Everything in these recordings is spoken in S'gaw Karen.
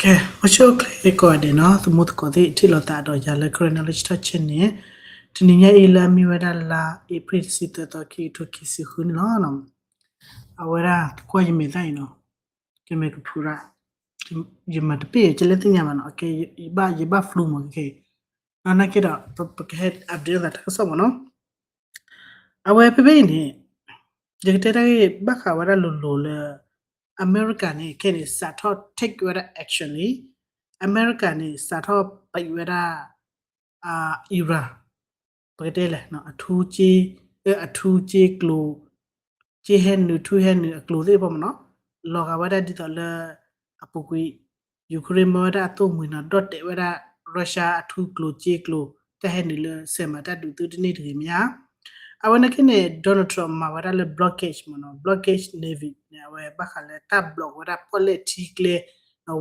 ကဲ အိၣ်ဆူၣ်အိၣ်ချ့ကိးဂၤဒဲးနီၤ သမူသကိးသ့ၣ်ထံၣ်လိာ်သးဒီးယၤလၢ Karen Knowledge Talk Channel န့ၣ် တနံၤညါအံၤလၢအမ့ၢ်ဝဲဒၣ်လါအ့ဖြ့ၣ်တဆံသၢသီ ခံကထိခံဆံဃုန့ၣ်လီၤ. အဝဲဒၣ်သကွၢ်ယမဲာ်သၣ်အံၤနီၤ ယမဲာ်ကဖုရၣ် ယမၤတပ့ၢ် ကလဲၤသ့ၣ်ညါဘၣ်နီၤ ကဲ ယဘၣ် ယဘၣ် flu မး ခဲခဲအံၤ နီၤ နာ်က့ဒီး ပကဟဲ update သးတၢ်ကစီၣ်မးနီၤ အဝဲဖဲဖဲအံၤန့ၣ် ယကတဲတၢ်ဂ့ၢ်ဘၣ်ဃးဝဲဒၣ်လိၤလိၤလၢ အမဲရကၤန့ၣ် ခဲန့ၣ် စးထီၣ် take ဝဲဒၣ် action လံ အမဲရကၤန့ၣ် စးထီၣ်ပံးဝဲဒၣ် Iran ပကတဲလဲၣ် အထူ အထူစ့ကျိၤ စ့ဟဲနုာ် ထူဟဲနုာ်အကျိၤသ့ၣ်တဖၣ်မးနီၤ လီၤဂာ်ဝဲဒၣ်ဒ်သိးလၢ အပူၤကွံာ် Ukraine မၢဝဲဒၣ်အသိၣ်မှံၤနီၤ ဒီၣ်တဲာ်ဝဲဒၣ် Russia အထူကျိၤစ့ကျိၤ တၢ်ဟဲနုာ်လၢစဲးမၤတၢ်ဒုးသုတန့ၢ်တဂ့ၤမ့ၢ်ဧါ. အဝဲနာ်က့န့ၣ် Donald Trump မၤဝဲဒၣ်လၢ blockade မးနီၤ blockade navy န့ၣ် အဝဲဘၣ်ဃးလၢတၢ် block ဝဲဒၣ်ပီၣ်လဲၣ်ထံကျဲ ဒီး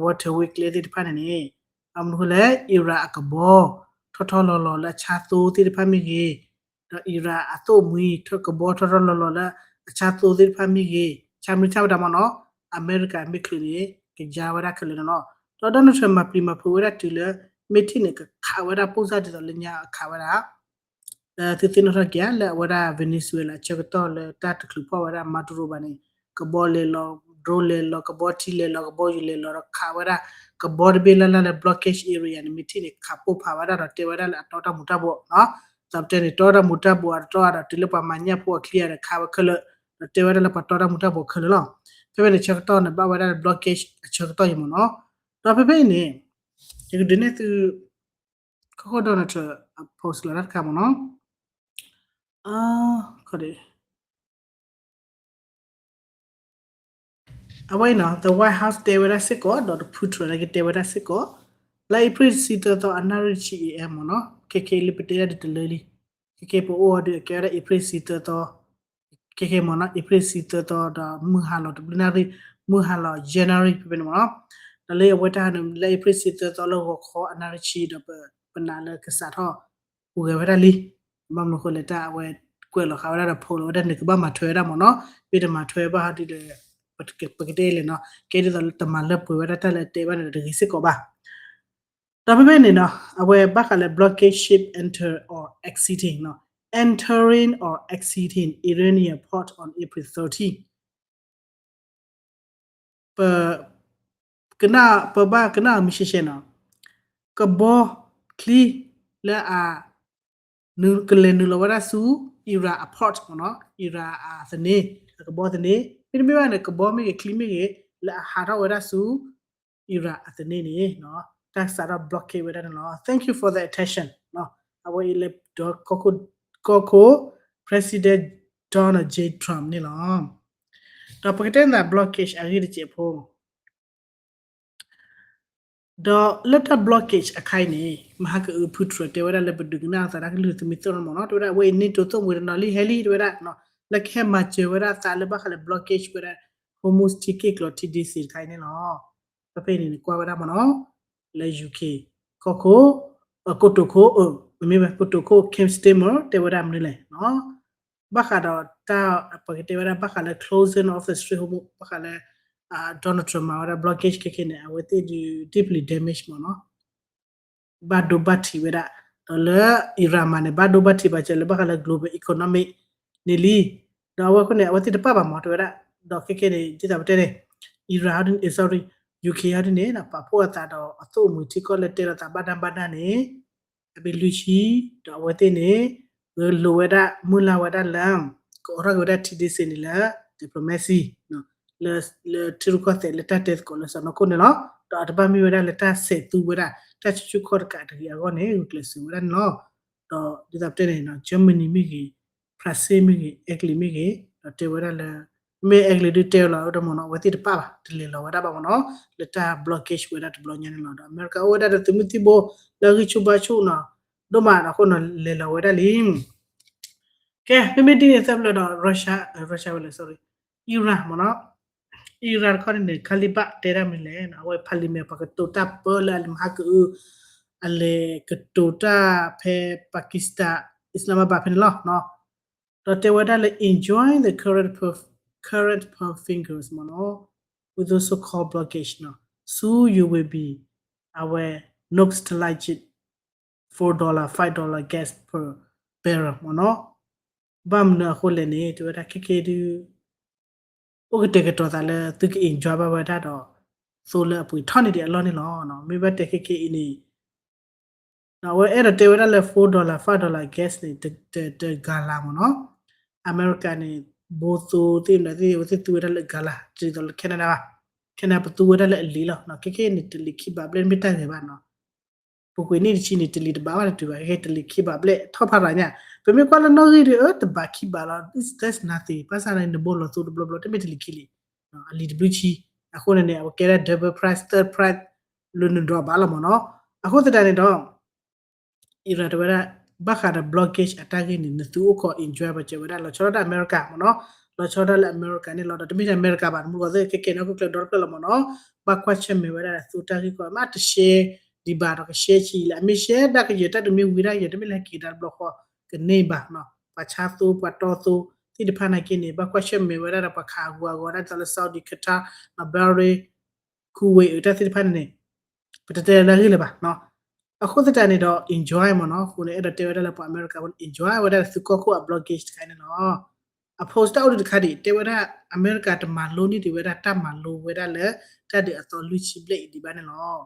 waterway ကျဲသ့ၣ်တဖၣ်န့ၣ်န့ၣ် အမနုၤဃိလဲၣ် Iran အကဘီ ထီထီလီၤလီၤလၢအဆါသိသ့ၣ်တဖၣ်မ့ၢ်ဂ့ၤ ဒီး Iran အသိၣ်မှံၤ ကဘီထီထီလီၤလီၤလၢအဆါသိသ့ၣ်တဖၣ်မ့ၢ်ဂ့ၤ ဆါမနုၤဆါဝဲဒၣ်မးနီၤ အမဲရကၤမ့ၢ်ချုးန့ၣ် ကယါဝဲဒၣ်ခဲလၢာ်န့ၣ်လီၤ. ဒီး Donald Trump မၤပျံၤမၤဖုးဝဲဒၣ်တုၤလၢ မ့ၢ်ထံၣ်န့ၣ် ကခးဝဲဒၣ်ပိၢ်စၢ်ဒ်သိးလၢညါအခးဝဲဒၣ် သုသ့ၣ်နီၣ်ထီၣ်က့ၤဧါ လၢအဝဲဒၣ် Venezuela အဆၢကတီၢ်လၢတၢ်တချုးဖီၣ်ဝဲဒၣ် Maduro ဘၣ်န့ၣ် ကဘီလဲၤလီၤ drone လဲၤလီၤ ကဘီထံလဲၤလီၤ ကဘီယူၤလဲၤလီၤ ဒီးခးဝဲဒၣ် ကဘီတဘ့ၣ်လၢ်လၢ်လၢ blockade area န့ၣ် မ့ၢ်ထံၣ်န့ၣ် ခးပိၢ်ဖးဝဲဒၣ်ဒီးတဲဝဲဒၣ်လၢအတီတၢ်မူၤတၢ်ဘှီးနီၤ သးပတဲန့ၣ် တီတၢ်မူၤတၢ်ဘှီးအတတီဒီး တုၤလၢပှၤမၤညၣ်ဖိအချံအဒီးခးဝဲခဲလၢာ် ဒီးတဲဝဲဒၣ်လၢပှၤတီတၢ်မူၤတၢ်ဘှီးခဲလၢာ်လီၤ. ဖဲဖဲန့ၣ် ဆၢကတီၢ်န့ၣ် ဘၣ်ဝဲဒၣ်လၢ blockade အဆၢကတီၢ်အံၤမးနီၤ ဒီးဖဲဖဲအံၤန့ၣ် ယကဒုးနဲၣ်သု ကီၢ်ခိၣ် Donald Trump အ post လီၤတၢ်တခါမးနီၤ အဝဲအံၤနီၤ The White House တဲဝဲဒၣ်စ့ၢ်ကီး ဒီး Putin န့ၣ်ကတဲဝဲဒၣ်စ့ၢ်ကီး လါအ့ဖြ့ၣ်တဆံသၢသီ အနၣ်ရံၣ်ဆံ A M မးနီၤ ခဲခဲအံၤလၢပတဲဒၣ်ဒ်တလၢလံ ခဲခဲပအိၣ်အီၤဒီးအကဲဝဲဒၣ်အ့ဖြ့ၣ်တဆံသၢသီ ခဲခဲမးနီၤ အ့ဖြ့ၣ်တဆံသၢသီ ဒီးမုၢ်ဟါလီၤတဘျုးနၣ်ရံၣ် မုၢ်ဟါလီၤ January ဖဲဖဲန့ၣ်မးနီၤ ဒီးလၢအဝဲတၢ်ဟးနုာ်လၢအ့ဖြ့ၣ်တဆံသၢသီလၢဂီၤခီအနၣ်ရံၣ်ဆံဒီး ပနာ်လၢကစးထီၣ် ဟူးဂဲၤဝဲဒၣ်လံ ဘၣ်မနုၤဃိလဲၣ်တၢ်အဝဲကွဲးလီၤဃာ်ဝဲဒၣ်ဒီး post လီၤဝဲဒၣ်န့ၣ် ကဘၣ်မၤထွဲဝဲဒၣ်မးနီၤ မ့ၢ်တမၤထွဲဘၣ်ဟီဒ်ဒီး ပကတဲလဲၣ်နီၤ ကဲဒ်သိးလၢတမၤလၢပှဲၤဝဲဒၣ်တၢ်လၢအတဲဘၣ်န့ၣ်ဒီးတဂ့ၤစ့ၢ်ကီးဘၣ် ဒီးဖဲဖဲန့ၣ်နီၤ အဝဲဘၣ်ဃးလၢ blockade ship enter or exiting နီၤ entering or exiting Iranian port on April thirteen ပ ကနၣ် ပဘၣ်ကနၣ်အီၤမုၢ်ရှဲရှဲနီၤ ကဘီချံလၢအ ကလဲၤနုာ်လီၤဝဲဒၣ်ဆူ Iran အ port မးနီၤ Iran အသန့ၤ အကဘီသန့ၤ မ့တမ့ၢ်ဘၣ်န့ၣ် ကဘီမ့ၢ်ဂ့ၤ ချံမ့ၢ်ဂ့ၤ လၢအဟးထီၣ်ဝဲဒၣ်ဆူ Iran အသန့ၤန့ၣ် တၢ်ကစးထီၣ် blockade ဝဲဒၣ်န့ၣ်လီၤ Thank you for the attention အဝဲအံၤလၢ ကီၢ်ခိၣ် President Donald J Trump န့ၣ်လီၤ ဒီးပကတဲနၤ blockade အဂ့ၢ်တစဲးဖိ ဒီးလၢတၢ် blockade အခါအံၤန့ၣ် မဟါကအု Putin တဲဝဲဒၣ်လၢပဒုးကနၣ်အသးတၢ်ကလုၢ်သမံသမိးမးနီၤ တဲဝဲဒၣ်အဝဲအံၤ NATO သိၣ်မှံၤတနီၤလံဟဲလံ တဲဝဲဒၣ် လၢကဟဲမၤစၢၤဝဲဒၣ်သးလၢဘၣ်ဃးလၢ blockade ဝဲဒၣ် Hormuz ထံက့ၢ်ကျီး ထံဒ့စ့ၣ်တခါအံၤန့ၣ်လီၤ ဖဲဖဲအံၤန့ၣ် ကွၢ်ဝဲဒၣ်မးနီၤ လၢ UK ကီၢ်ခိၣ် ကတိၤခိၣ် မ့မ့ၢ်ဝဲကတိၤခိၣ် Keir Starmer တဲဝဲဒၣ်မနုၤလဲၣ် ဘၣ်ဃးဒီးတၢ် ပကတဲဝဲဒၣ်ဘၣ်ဃးလၢ closing of the Strait Hormuz ဘၣ်ဃးလၢ Donald Trump မၤဝဲဒၣ် blockade ခဲခဲန့ၣ် အဝဲသ့ၣ်ဒုး deeply damage မးနီၤ ဘၣ်ဒိဘၣ်ထံးဝဲဒၣ် ဒီးလၢ Iran မးန့ၣ် ဘၣ်ဒိဘၣ်ထံးဘၣ်စၢၤလၢဘၣ်ဃးလၢ global economic န့ၣ်လံ ဒီးအဝဲအဃိန့ၣ် အဝဲသ့ၣ်တပာ်ဘၣ်မး တဲဝဲဒၣ် ဒီးခဲခဲန့ၣ် ဒ်သိးပတဲန့ၣ် Iran ဟီဒ်န့ၣ် sorry UK ဟီဒ်န့ၣ် ပာ်ဖှိၣ်အသးဒီးအသိၣ်အမှံၤထံကီၢ်လၢတဲလိာ်သးဘၣ်ဒၣ်ဘၣ်ဒၣ်န့ၣ် အဘ့ၣ်လွံၢ်ဆံ ဒီးအဝဲသ့ၣ်န့ၣ် လိာ်ဝဲဒၣ် မုၢ်လၢ်ဝဲဒၣ်လၢ ကအိးထီၣ်က့ၤဝဲဒၣ်ထံဒ့စ့ၣ်န့ၣ်လၢ diplomacy လၢထံရူၢ်ကီၢ်သဲးလၢတၢ်တဲသကိးလၢစီၢ်နီၤခိၣ်န့ၣ်လီၤ. ဒီးအတဘၣ်မ့ၢ်ဝဲဒၣ်လၢတၢ်ဆဲးသူဝဲဒၣ် တၢ်ဆူၣ်ဆူၣ်ခီၣ်တကးတဂ့ၤအဂီၢ်န့ၣ် ဂုာ်ကျဲးစၢးဝဲဒၣ်န့ၣ်လီၤ. ဒီးဒ်သိးပတဲန့ၣ် Germany မ့ၢ်ဂ့ၤ France မ့ၢ်ဂ့ၤ Italy မ့ၢ်ဂ့ၤ ဒီးတဲဝဲဒၣ်လၢ မ့ၢ် Italy ဒုးတဲလီၤဒီးမ့ၢ်နီၤ အဝဲသ့ၣ်တပာ်ဘၣ် တလဲၤလီၤဝဲဒၣ်ဘၣ်မ့ၢ်နီၤ လၢတၢ် blockade ဝဲဒၣ်တဘျီညါန့ၣ်လီၤ. ဒီးအမဲရကၤအိၣ်ဝဲဒၣ်ဒီးသုးမုၢ်သံၣ်ဘိ လၢဂံၢ်ဆူၣ်ဘါဆူၣ်နီၤ ဒိၣ်မးဒီးအဃိနီၤ လဲၤလီၤဝဲဒၣ်လံ ကဲ မ့မ့ၢ်ဒ်န့ၣ်သၢဖျၢၣ်ဒီး Russia Russia ဝဲလဲၣ် sorry Iran မ့ၢ်နီၤ Iran တခီန့ၣ်န့ၣ် ခါလံဘၣ်တဲဒၣ်မနုၤလဲၣ် အဝဲ parliament ပှၤကတိၤတၢ်ပၢလၢအမဟါကအု အလဲၤကတိၤတၢ်ဖဲ Pakistan Islamabad ဖဲန့ၣ်လီၤ. ဒီးတဲဝဲဒၣ်လၢ enjoying the current perf- current perf fingers မ့ၢ်နီၤ with the so-called blockade နီၤ soon you will be အဝဲ nostalgic for dollar, five dollar gas per barrel မ့ၢ်နီၤ. ဘၣ်မနုၤအဃိလဲၣ်န့ၣ် တဲဝဲဒၣ်ခဲကဲဒုး အိၣ်ကတဲာ်ကတီၤသးလၢသုက enjoy ဘၣ်ဝဲဒၣ်ဒီး သိလၢအပှ့ၤထီၣ်န့ၢ်ဒံးအလီၢ်န့ၣ်လီၤ. မ့ၢ်ဘၣ်တဲခဲကဲအံၤန့ၣ် အဝဲအဲၣ်ဒိးတဲဝဲဒၣ်လၢ four dollar, five dollar gas န့ၣ် တဂၤလၢ်မ့ၢ်နီၤ. အမဲရကၤန့ၣ် ဘိသိသ့ၣ်မနုၤသ့ၣ် အဝဲသ့ၣ်သူဝဲဒၣ်လၢအဂၤလၢ် တဒ်သိးလၢ Canada ဘၣ်. Canada ပသူဝဲဒၣ်လၢအလံၤလီၤ. ခဲကဲန့ၣ် တလံၤခံဘးဘျဲၣ် မ့ၢ်တၢ်ဂဲၤဘၣ်နီၤ. ပူၤကွံာ်နံၣ်တဆံန့ၣ် တလံၤတဘးဘၣ်တတုၤဘၣ် ခဲကဲတလံၤခံဘးဘျဲၣ် ထီၣ်ဖးရၤညါ. ပမ့ၢ်ကွၢ်လၢနီၣ်ဂံၢ်ဒီး အၢ တဘးခံဘးလီၤ that's nothing ဘၣ်ဆၣ်န့ၣ် နဘိလီၤသိတဘျီဘျီ တမ့ၢ်တလံၤခံလံၤ အလံၤတဘျုးဆံ. အဃိန့ၣ်န့ၣ် အဝဲကဲဒၣ် double price, third price လၢနဒိးဘၣ်လီၤမ့ၢ်နီၤ. အဃိသတးန့ၣ်ဒီး Iran တဲဝဲဒၣ် ဘၣ်ဃးဒီး blockade အတၢ်ဂ့ၢ်န့ၣ် နသုအိၣ်ခိး enjoy ပှၤစၢၤဝဲဒၣ် လီၤဆီဒၣ်တၢ်အမဲရကၤမ့ၢ်နီၤ. လီၤဆီဒၣ်လၢအမဲရကၤန့ၣ်လီၤ. ဒီးတမ့ၢ်ထဲအမဲရကၤဘၣ် တမူတကိးသ့ၣ် ခဲကဲန့ၣ် ဟီၣ်ခိၣ်ချၢဒီတဖျၢၣ်လီၤမ့ၢ်နီၤ. ဘၣ် question မ့ၢ်ဝဲဒၣ်ဒီး သုတၢ်ဂ့ၢ်ကီ မ့ၢ်တ share ဒံးဘၣ်ဒီးက share ဆံးလၢ အမ့ၢ် share ဒၣ်ကယဲၢ် တၢ်တမ့ၢ်ဝံၤဒၣ်ကယဲၢ် တမ့ၢ်လၢဟဲက့ၤတၢ်တဘျီဃီ ကန့ၢ်ဘၣ်နီၤ. ပှၤဆါသိ ပှၤတီသိသ့ၣ်တဖၣ်နာ်က့န့ၣ် ဘၣ် question မ့ၢ်ဝဲဒၣ်ဒီး ပှၤခးအဂုၤအဂီၤဒၣ်ဒ်သိးလၢ Saudi, Qatar, Bahrain, Kuwait အတၢ်သ့ၣ်တဖၣ်န့ၣ်န့ၣ် ပတတဲလၢအဂ့ၢ်လၢၤဘၣ်နီၤ. အဃိသတးန့ၣ်ဒီး enjoy မ့ၢ်နီၤ. အဃိန့ၣ် အဲၣ်ဒိးတဲဝဲဒၣ်လၢပှၤအမဲရကၤဖိန့ၣ် enjoy ဝဲဒၣ်လၢသုကီၢ်ခိၣ်အ blockade တခါန့ၣ်လီၤ. အ post တၢ်အိၣ်ဒံးတခါဒံး တဲဝဲဒၣ် အမဲရကၤတမၤလိန့ၢ်ဒံးဝဲဒၣ်တၢ်မၤလိဝဲဒၣ်လၢ တၢ်ဒုးအသီလွံၢ်ဆံဘျဲၣ်အံၤဒံးဘၣ်န့ၣ်လီၤ.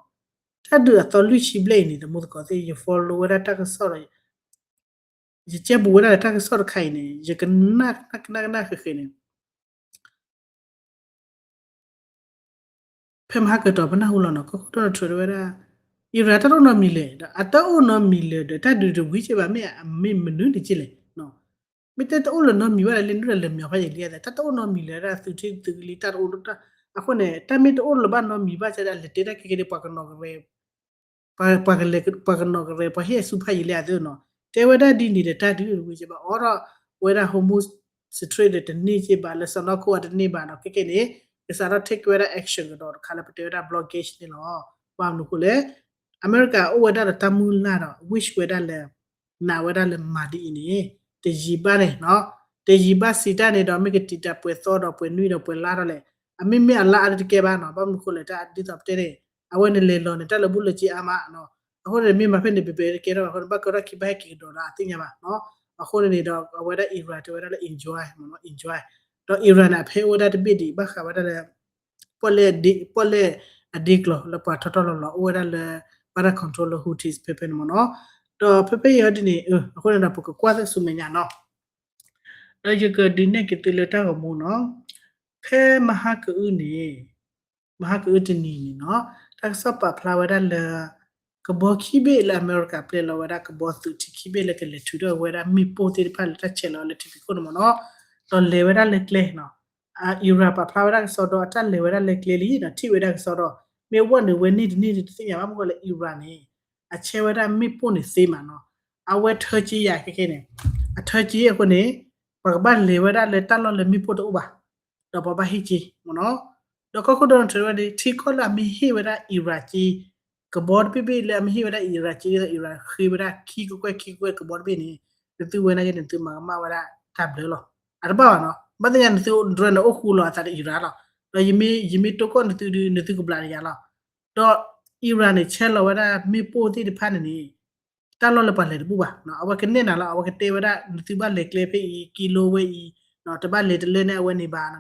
တၢ်ဒုးအသီလွံၢ်ဆံဘျဲၣ်အံၤန့ၣ် တမူတကိးသ့ၣ် ယ follow ဝဲဒၣ်တၢ်ကစီၣ်ဒီး ယကဲဘူးဝဲဒၣ်လၢတၢ်ကစီၣ်တခါအံၤန့ၣ် ယကနၣ်ကနၣ်ကနၣ်ဃဲးဃဲးန့ၣ် ဖဲမဟါကတီၢ်ပနၢ်ဟူလီၤနီၤ ကီၢ်ခိၣ် Donald Trump တဲဝဲဒၣ် Iran တၢ်တအိၣ်နီတမံၤလၢၤ ဒီးအတၢ်အိၣ်နီတမံၤလၢၤဒီး တၢ်ဒုးတဝံၤက့ဘၣ် မ့ၢ်မနုၤန့ၣ်က့လဲၣ်. မ့ၢ်တဲတအိၣ်လၢၤနီတမံၤဘၣ်ဒီး လၢနုာ်လၢမၠီၤဖးယံာ်လံဧါသ့ၣ် တၢ်တအိၣ်နီတမံၤလၢၤဒၣ် သုးထံသုးကလံၤ တၢ်တအိၣ် အဃိန့ၣ် တၢ်မ့ၢ်တအိၣ်လၢၤဘၣ်နီတမံၤဘၣ်ကဒီး လဲၤတဲတၢ်ခဲကဲဒ်ပှၤကနီၤကရဲ ပှၤကလဲၤ ပှၤကနီၤကရဲ ပှၤဟ့ၣ်အစုဖးယံာ်လံဧါသ့ၣ်နီၤ တဲဝဲဒၣ်ဒ်န့ၣ်ဒီး တၢ်ဒုးတဝံၤက့ဘၣ် အိးထီၣ်ဝဲဒၣ် Hormuz Strait ဒီးတန့ၢ်က့ဘၣ် လၢစီၢ်နီၤခိၣ်အတန့ၢ်ဘၣ်ဒီး ခဲကဲန့ၣ် ကစးထီၣ် take ဝဲဒၣ် action ကဒီးတခါလၢပတဲဝဲဒၣ် blockade န့ၣ်လီၤ. ဘၣ်မနုၤအဃိလဲၣ် အမဲရကၤအိၣ်ဝဲဒၣ်ဒီးတၢ်မုၢ်လၢ်ဒီး wish ဝဲဒၣ်လၢ နာ်ဝဲဒၣ်လၢမၤဒ်အံၤန့ၣ် တယံာ်ဘၣ်န့ၣ်နီၤ တယံာ်ဘၣ်စံးတၢ်န့ၣ်ဒီး မ့ၢ်ကတံာ်တာ်ပှဲၤသီဒီးပှဲၤနွံဒီးပှဲၤလါထီၣ်လဲၣ် အမ့မ့ၢ်အလါအါဒ်တကဲဘၣ်နီၤ ဘၣ်မနုၤအဃိလဲၣ်တၢ်ဒ်သိးပတဲန့ၣ် အဝဲန့ၣ်လဲၤလီၤန့ၣ် တၢ်လၢာ်ဘူၣ်လၢာ်စ့အါမးနီၤ အဃိန့ၣ် မ့ၢ်မၤဖဲန့ၣ် ပပဲတကဲထီၣ်အဃိန့ၣ် ဘၣ်ကရီထီၣ်ခံဘၣ်ဟဲက့ၤကဒီးဒီးအသ့ၣ်ညါဘၣ်နီၤ အဃိန့ၣ်န့ၣ်ဒီး အဝဲဒၣ် Iran တဲဝဲဒၣ်လၢ enjoy မ့ၢ်နီၤ enjoy ဒီး Iran န့ၣ် အဖဲအိၣ်ဝဲဒၣ်တဘ့ၣ်ဒံး ဘၣ်ဃးဝဲဒၣ်လၢ ပီၣ်လဲၣ်အဒ့ကျီၤလၢပှၤထီထီၣ်လီၤလီၤ အိၣ်ဝဲဒၣ်လၢ ဘၣ်တၢ် control လၢ Houthis ဖဲဖဲန့ၣ်မ့ၢ်နီၤ ဒီးဖဲဖဲအံၤဟီဒ်န့ၣ် အဃိန့ၣ်ဒီး ပကကွၢ်သ့ၣ်ဆူမဲာ်ညါနီၤ ဒီးယကဒုးနဲၣ်က့ၤသုလၢတၢ်ဂီၤမူနီၤ ဖဲမဟါကအုန့ၣ် မဟါကအုတနံၤန့ၣ်နီၤ တၢ်ကစီၣ်ပာ်ဖျါဝဲဒၣ်လၢ ကဘီခံဘ့ၣ်လၢအမဲရကၤပျဲလီၤဝဲဒၣ် ကဘီသုးထံခံဘ့ၣ်လၢကလဲၤထုးထီၣ်ဝဲဒၣ်မ့ၣ်ပိၢ်သ့ၣ်တဖၣ်လၢတၢ်ဆဲးလီၤလၢထံဖံးခိၣ်န့ၣ်မ့ၢ်နီၤ ဒီးလဲၤဝဲဒၣ်လၢကျဲနီၤ Iran ပာ်ဖျါဝဲဒၣ်ကစီဒီ အတၢ်လဲၤဝဲဒၣ်လၢကျဲလံဒီးထံၣ်ဝဲဒၣ်ကစီဒီ မ့ၢ်ဝဲနုာ်ဝဲန့ၢ်တန့ၢ်တသ့ၣ်ညါဘၣ်မ့ၢ်လၢ Iran န့ၣ် အဆဲးဝဲဒၣ်မ့ၣ်ပိၢ်န့ၣ်သ့မးနီၤ အဝဲထၢက့ယၤခဲကဲန့ၣ် အထၢက့အဃိန့ၣ် ပှၤကဘၣ်လဲၤဝဲဒၣ်လၢတၢ်လီၢ်လၢမ့ၣ်ပိၢ်တအိၣ်ဘၣ် ဒီးပှၤဘၣ်ဟ့ၣ်က့မ့ၢ်နီၤ ဒီးကီၢ်ခိၣ် Donald Trump ဝဲန့ၣ် ထံကီၢ်လၢအမ့ၢ်ဟ့ၣ်ဝဲဒၣ် Iran က့ ကဘီတဘ့ၣ်ဘ့ၣ်လၢအမ့ၢ်ဟ့ၣ်ဝဲဒၣ် Iran က့ဒ်သိး Iran ဃ့ဝဲဒၣ်ခံကကွဲၢ်ခံကကွဲၢ်ကဘီတဘ့ၣ်န့ၣ် နသုဝဲနာ်က့န့ၣ် နသုမၤကမၣ်ဝဲဒၣ်တၢ်ဘျၢလီၤ အတဘၣ်ဘၣ်နီၤ ဘၣ်သ့ၣ်ညါနသု drone န့ၣ်အိၣ်ဃူလီၤအသးဒီး Iran လီၤ ဒီးယမ့ၢ်တိၢ်ကီၢ်နသုဒုး နသုကဘျးတယၤလီၤ ဒီး Iran န့ၣ် ဆဲးလီၤဝဲဒၣ်မ့ၣ်ပိၢ်သ့ၣ်တဖၣ်န့ၣ်န့ၣ် တၢ်လီၢ်လၢပှၤလဲၤတဘူၣ်ဘၣ် အဝဲကနဲၣ်နၤလီၤ အဝဲကတဲဝဲဒၣ် နသုဘၣ်လဲၤကျဲဖဲအံၤ ကံလိဝဲအံၤ တဘၣ်လဲၤတလၢန့ၣ်အဝဲန့ၣ်ဘၣ်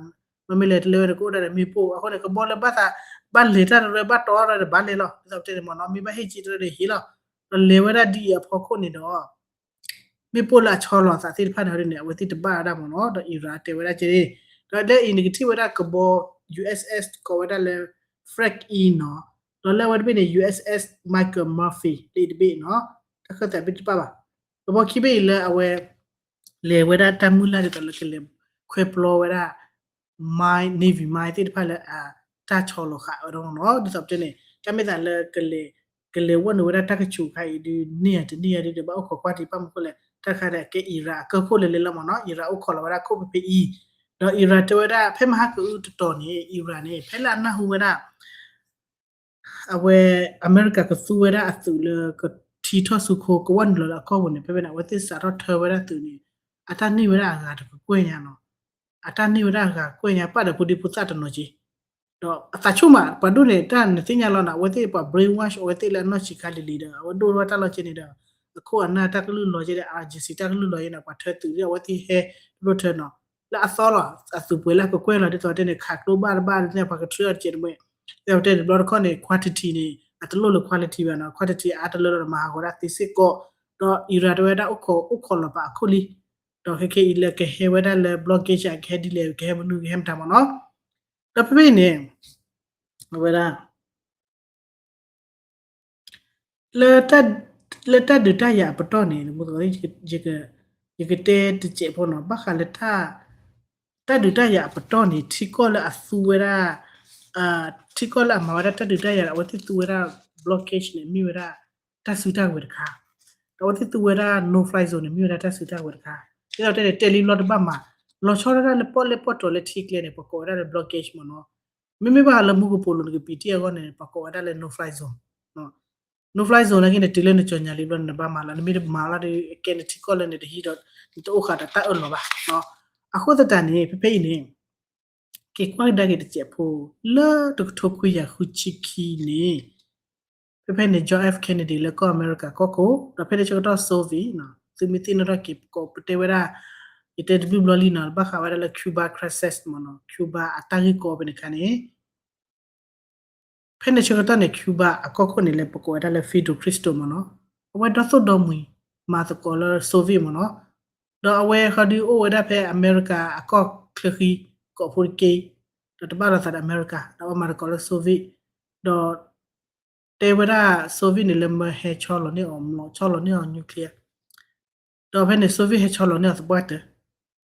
မ့မ့ၢ်လဲၤတလၢဝဲန့ၣ် ကအိၣ်ဒၣ်ဒီးမ့ၣ်ပိၢ် အဃိန့ၣ် ကဘီလၢဘၣ်သး ဘၣ်လဲၤတၢ်တရၢ ဘၣ်တီအီၤတရၢဒီးဘၣ်လဲၤလီၤ ဒ်သိးပတဲန့ၣ်မ့ၢ်နီၤ မ့ၢ်ဘၣ်ဟ့ၣ်က့တရၢဒီးဟ့ၣ်လီၤ ဒီးလဲၤဝဲဒၣ်ဒ်အံၤအဖီခိၣ်န့ၣ်ဒီး မ့ၣ်ပိၢ်လၢအဆီလီၤအသးသ့ၣ်တဖၣ်န့ၣ်န့ၣ် အဝဲသ့ၣ်တဘၣ်ဝဲဒၣ်မ့ၢ်နီၤ ဒီး Iran တဲဝဲဒၣ်က့ ဒီးလၢအံၤန့ၣ်ကထံၣ်ဝဲဒၣ်ကဘီ USS ကိးဝဲဒၣ်လၢ Frank E နီၤ ဒီးလၢအဝဲတဘ့ၣ်န့ၣ် USS Michael Murphy လၢအံၤတဘ့ၣ်နီၤ တၢ်ခၢၣ်သးဘ့ၣ်တဘၣ်ဘၣ် ကဘီခံဘ့ၣ်အံၤလၢအဝဲ လဲၤဝဲဒၣ်တၢ်မုၢ်လၢ်ဒ်သိးလၢကလဲၤခွဲပျီဝဲဒၣ် mine navy mine သ့ၣ်တဖၣ်လၢအတၢ်ဆီလီၤဃာ်ဝဲဒၣ်နီၤ ဒ်သိးပတဲန့ၣ် တၢ်မ့ၢ်သးလၢ ကလဲၤဝဲနုာ်ဝဲဒၣ်တၢ်ကဆူးခါအံၤဒုး န့ၢ်ယၤတန့ၢ်ယၤဒုး ဘၣ်အိၣ်ခိးကွၢ်တံၢ်ဘၣ်မနုၤအဃိလဲၣ် တၢ်ခါဒီးကဲ Iran အကၢၢ်ခိၣ်လဲၤလဲၤလီၤမ့ၢ်နီၤ Iran အိၣ်ခိးလီၤဝဲဒၣ်ခိၣ်ဖဲဖဲအံၤ ဒီး Iran တဲဝဲဒၣ် ဖဲမဟါကအုတတီၤန့ၣ် Iran န့ၣ် ဖဲလၢအနၢ်ဟူဝဲဒၣ် အဝဲ အမဲရကၤကသူဝဲဒၣ်အသုးလၢကထံထီၣ်ဆူခိ ကဝီၤနုာ်လီၤလၢအကီၢ်ပူၤန့ၣ် ဖဲဖဲန့ၣ် အဝဲသ့ၣ်စးထီၣ်ထၢဝဲဒၣ်သုးန့ၣ် အတၢ်န့ၢ်ဝဲဒၣ်အဂၤတကကွဲၢ်ညါနီၤ အတၢ်န့ၢ်ဝဲဒၣ်အဂၤကွဲၢ်ညါ ပာ်ဒီးဖိဒံဖိသၣ်တနီၤက့ ဒီးအသးဆူၣ်မး ပှၤဒိၣ်န့ၣ် တၢ်နသ့ၣ်ညါလီၤနီၤ အဝဲသ့ၣ်ပှၤ brainwash အဝဲသ့ၣ်လၢအနီၢ်ဆံးခါလံၤလံၤဒီး အဝဲဒိၣ်ထီၣ်တၢ်လီၢ်ကဲန့ၣ်ဒီး အခိၣ်အနၢ်တၢ်ကလုၢ်လီၤကဲဒီး urgency တၢ်ကလုၢ်လီၤကဲန့ၣ် ပှၤထၢသုးဒီးအဝဲသ့ၣ်ဟဲ ဒိၣ်ထၢနီၤ လၢအသီလီၤ အသုးပှဲၤလၢအကကွဲၢ်လီၤ ဒ်သိးတဲန့ၣ် ခးကျိဘၣ်တဘၣ် ဒ်သိးပှၤကထြၢအီၤတကဲးတမှဲ ဒ်သိးတဲတဘျီတခီၣ်န့ၣ် quantity န့ၣ် အတလိၣ်လၢ quality ဘၣ်နီၤ quantity အါတလၢဒီးမၤဟးဂီၤဒၣ်သ့စ့ၢ်ကီး ဒီး Iran တဝဲဒၣ်အိၣ်ခိးအိၣ်ခိးလီၤပာ်အခိၣ်လံ ဒီးခဲခဲအံၤလၢကဟဲဝဲဒၣ်လၢ blockade ကဟဲဒ်လဲၣ် ကဟဲမနုၤ ကဟဲမတၤမ့ၢ်နီၤ ဒီးဖဲဖဲအံၤန့ၣ် အဝဲဒၣ် လၢ လၢတၢ်ဒုးတၢ်ယၤအပတီၢ်န့ၣ် ယကတဲတစဲးဖိနီၤ ဘၣ်ဃးလၢ တၢ်ဒုးတၢ်ယၤအပတီၢ်န့ၣ် ထံကီၢ်လၢအသူဝဲဒၣ် ထံကီၢ်လၢအမၤဝဲဒၣ်တၢ်ဒုးတၢ်ယၤဒီး အဝဲသ့ၣ်သူဝဲဒၣ် blockade န့ၣ် မ့ၢ်ဝဲဒၣ် တၢ်စုတၢ်ကဝဲၤတခါ ဒီးအဝဲသ့ၣ်သူဝဲဒၣ် no fly zone န့ၣ် မ့ၢ်ဝဲဒၣ်တၢ်စုတၢ်ကဝဲၤတခါ ဒ်သိးတဲန့ၣ် တဲလံဘျီတဘၣ်မး လီၤဆီဒၣ်တၢ်လၢပီၣ်လဲၣ်ပီၣ်တီၤလၢထံကျဲန့ၣ် ပှၤကိးဝဲဒၣ်လၢ blockade မ့ၢ်နီၤ မ့မ့ၢ်ဘၣ်လၢမူကပိာ်လိၤနကပံာ်တံၢ်အဂီၢ်န့ၣ် ပှၤကိးဝဲဒၣ်လၢ no fly zone no fly zone နာ်က့န့ၣ် တုၤလၢနကၠီၤညါလံဘျီန့ၣ် နဘၣ်မၤလီၤ နမ့ၢ်တမၤလီၤဒီး ကဲနထံကီၢ်လၢနတဟံးဒီး နတအိၣ်ဃာ်ဒီးတၢ်အၢၣ်လီၤဘၣ် အဃိသတးန့ၣ် ဖဲဖဲအံၤန့ၣ် က့ၤကွၢ်ကဒါက့ၤတစဲးဖိ လၢတကထိခွံကယၤဃုဆံခံန့ၣ် ဖဲဖဲန့ၣ် John F Kennedy လၢကီၢ်အမဲရကၤကီၢ်ခိၣ် ဒီးဖဲန့ၣ်ဆၢကတီၢ် Soviet သုမ့ၢ်သ့ၣ်နီၣ်ထီၣ်က့ၤ ပကိးပတဲဝဲဒၣ် ယတဲတဘျုးဘျီလံနီၤ ဘၣ်ဃးဝဲဒၣ်လၢ Cuba crisis မ့ၢ်နီၤ Cuba အတၢ်ဂ့ၢ်ကီဖဲန့ၣ်ခါန့ၣ် ဖဲန့ၣ်ဆၢကတီၢ်န့ၣ် Cuba အကီၢ်ခိၣ်န့ၣ် လၢပကိးဝဲဒၣ်လၢ Fidel Castro မ့ၢ်နီၤ အဝဲဒီသိၣ်ဒီမှံၤ မၤသကိးလၢ Soviet မ့ၢ်နီၤ ဒီးအဝဲဃီဒုးအိၣ်ဝဲဒၣ်ဖဲအမဲရကၤအကီၢ်ချၢဃံ ကိးဖိတက့ၢ် ဒီးတဘၣ်လိာ်သးဒီးအမဲရကၤ ဒီးအဝဲမၤသကိးလၢ Soviet ဒီး တဲဝဲဒၣ် Soviet န့ၣ်လၢမၢဟဲဆီလီၤန့ၢ်အီၤ ဆီလီၤန့ၢ်အီၤ nuclear ဒီးဖဲန့ၣ် Soviet ဟဲဆီလီၤန့ၢ်အီၤသပှၢ်တၢၢ်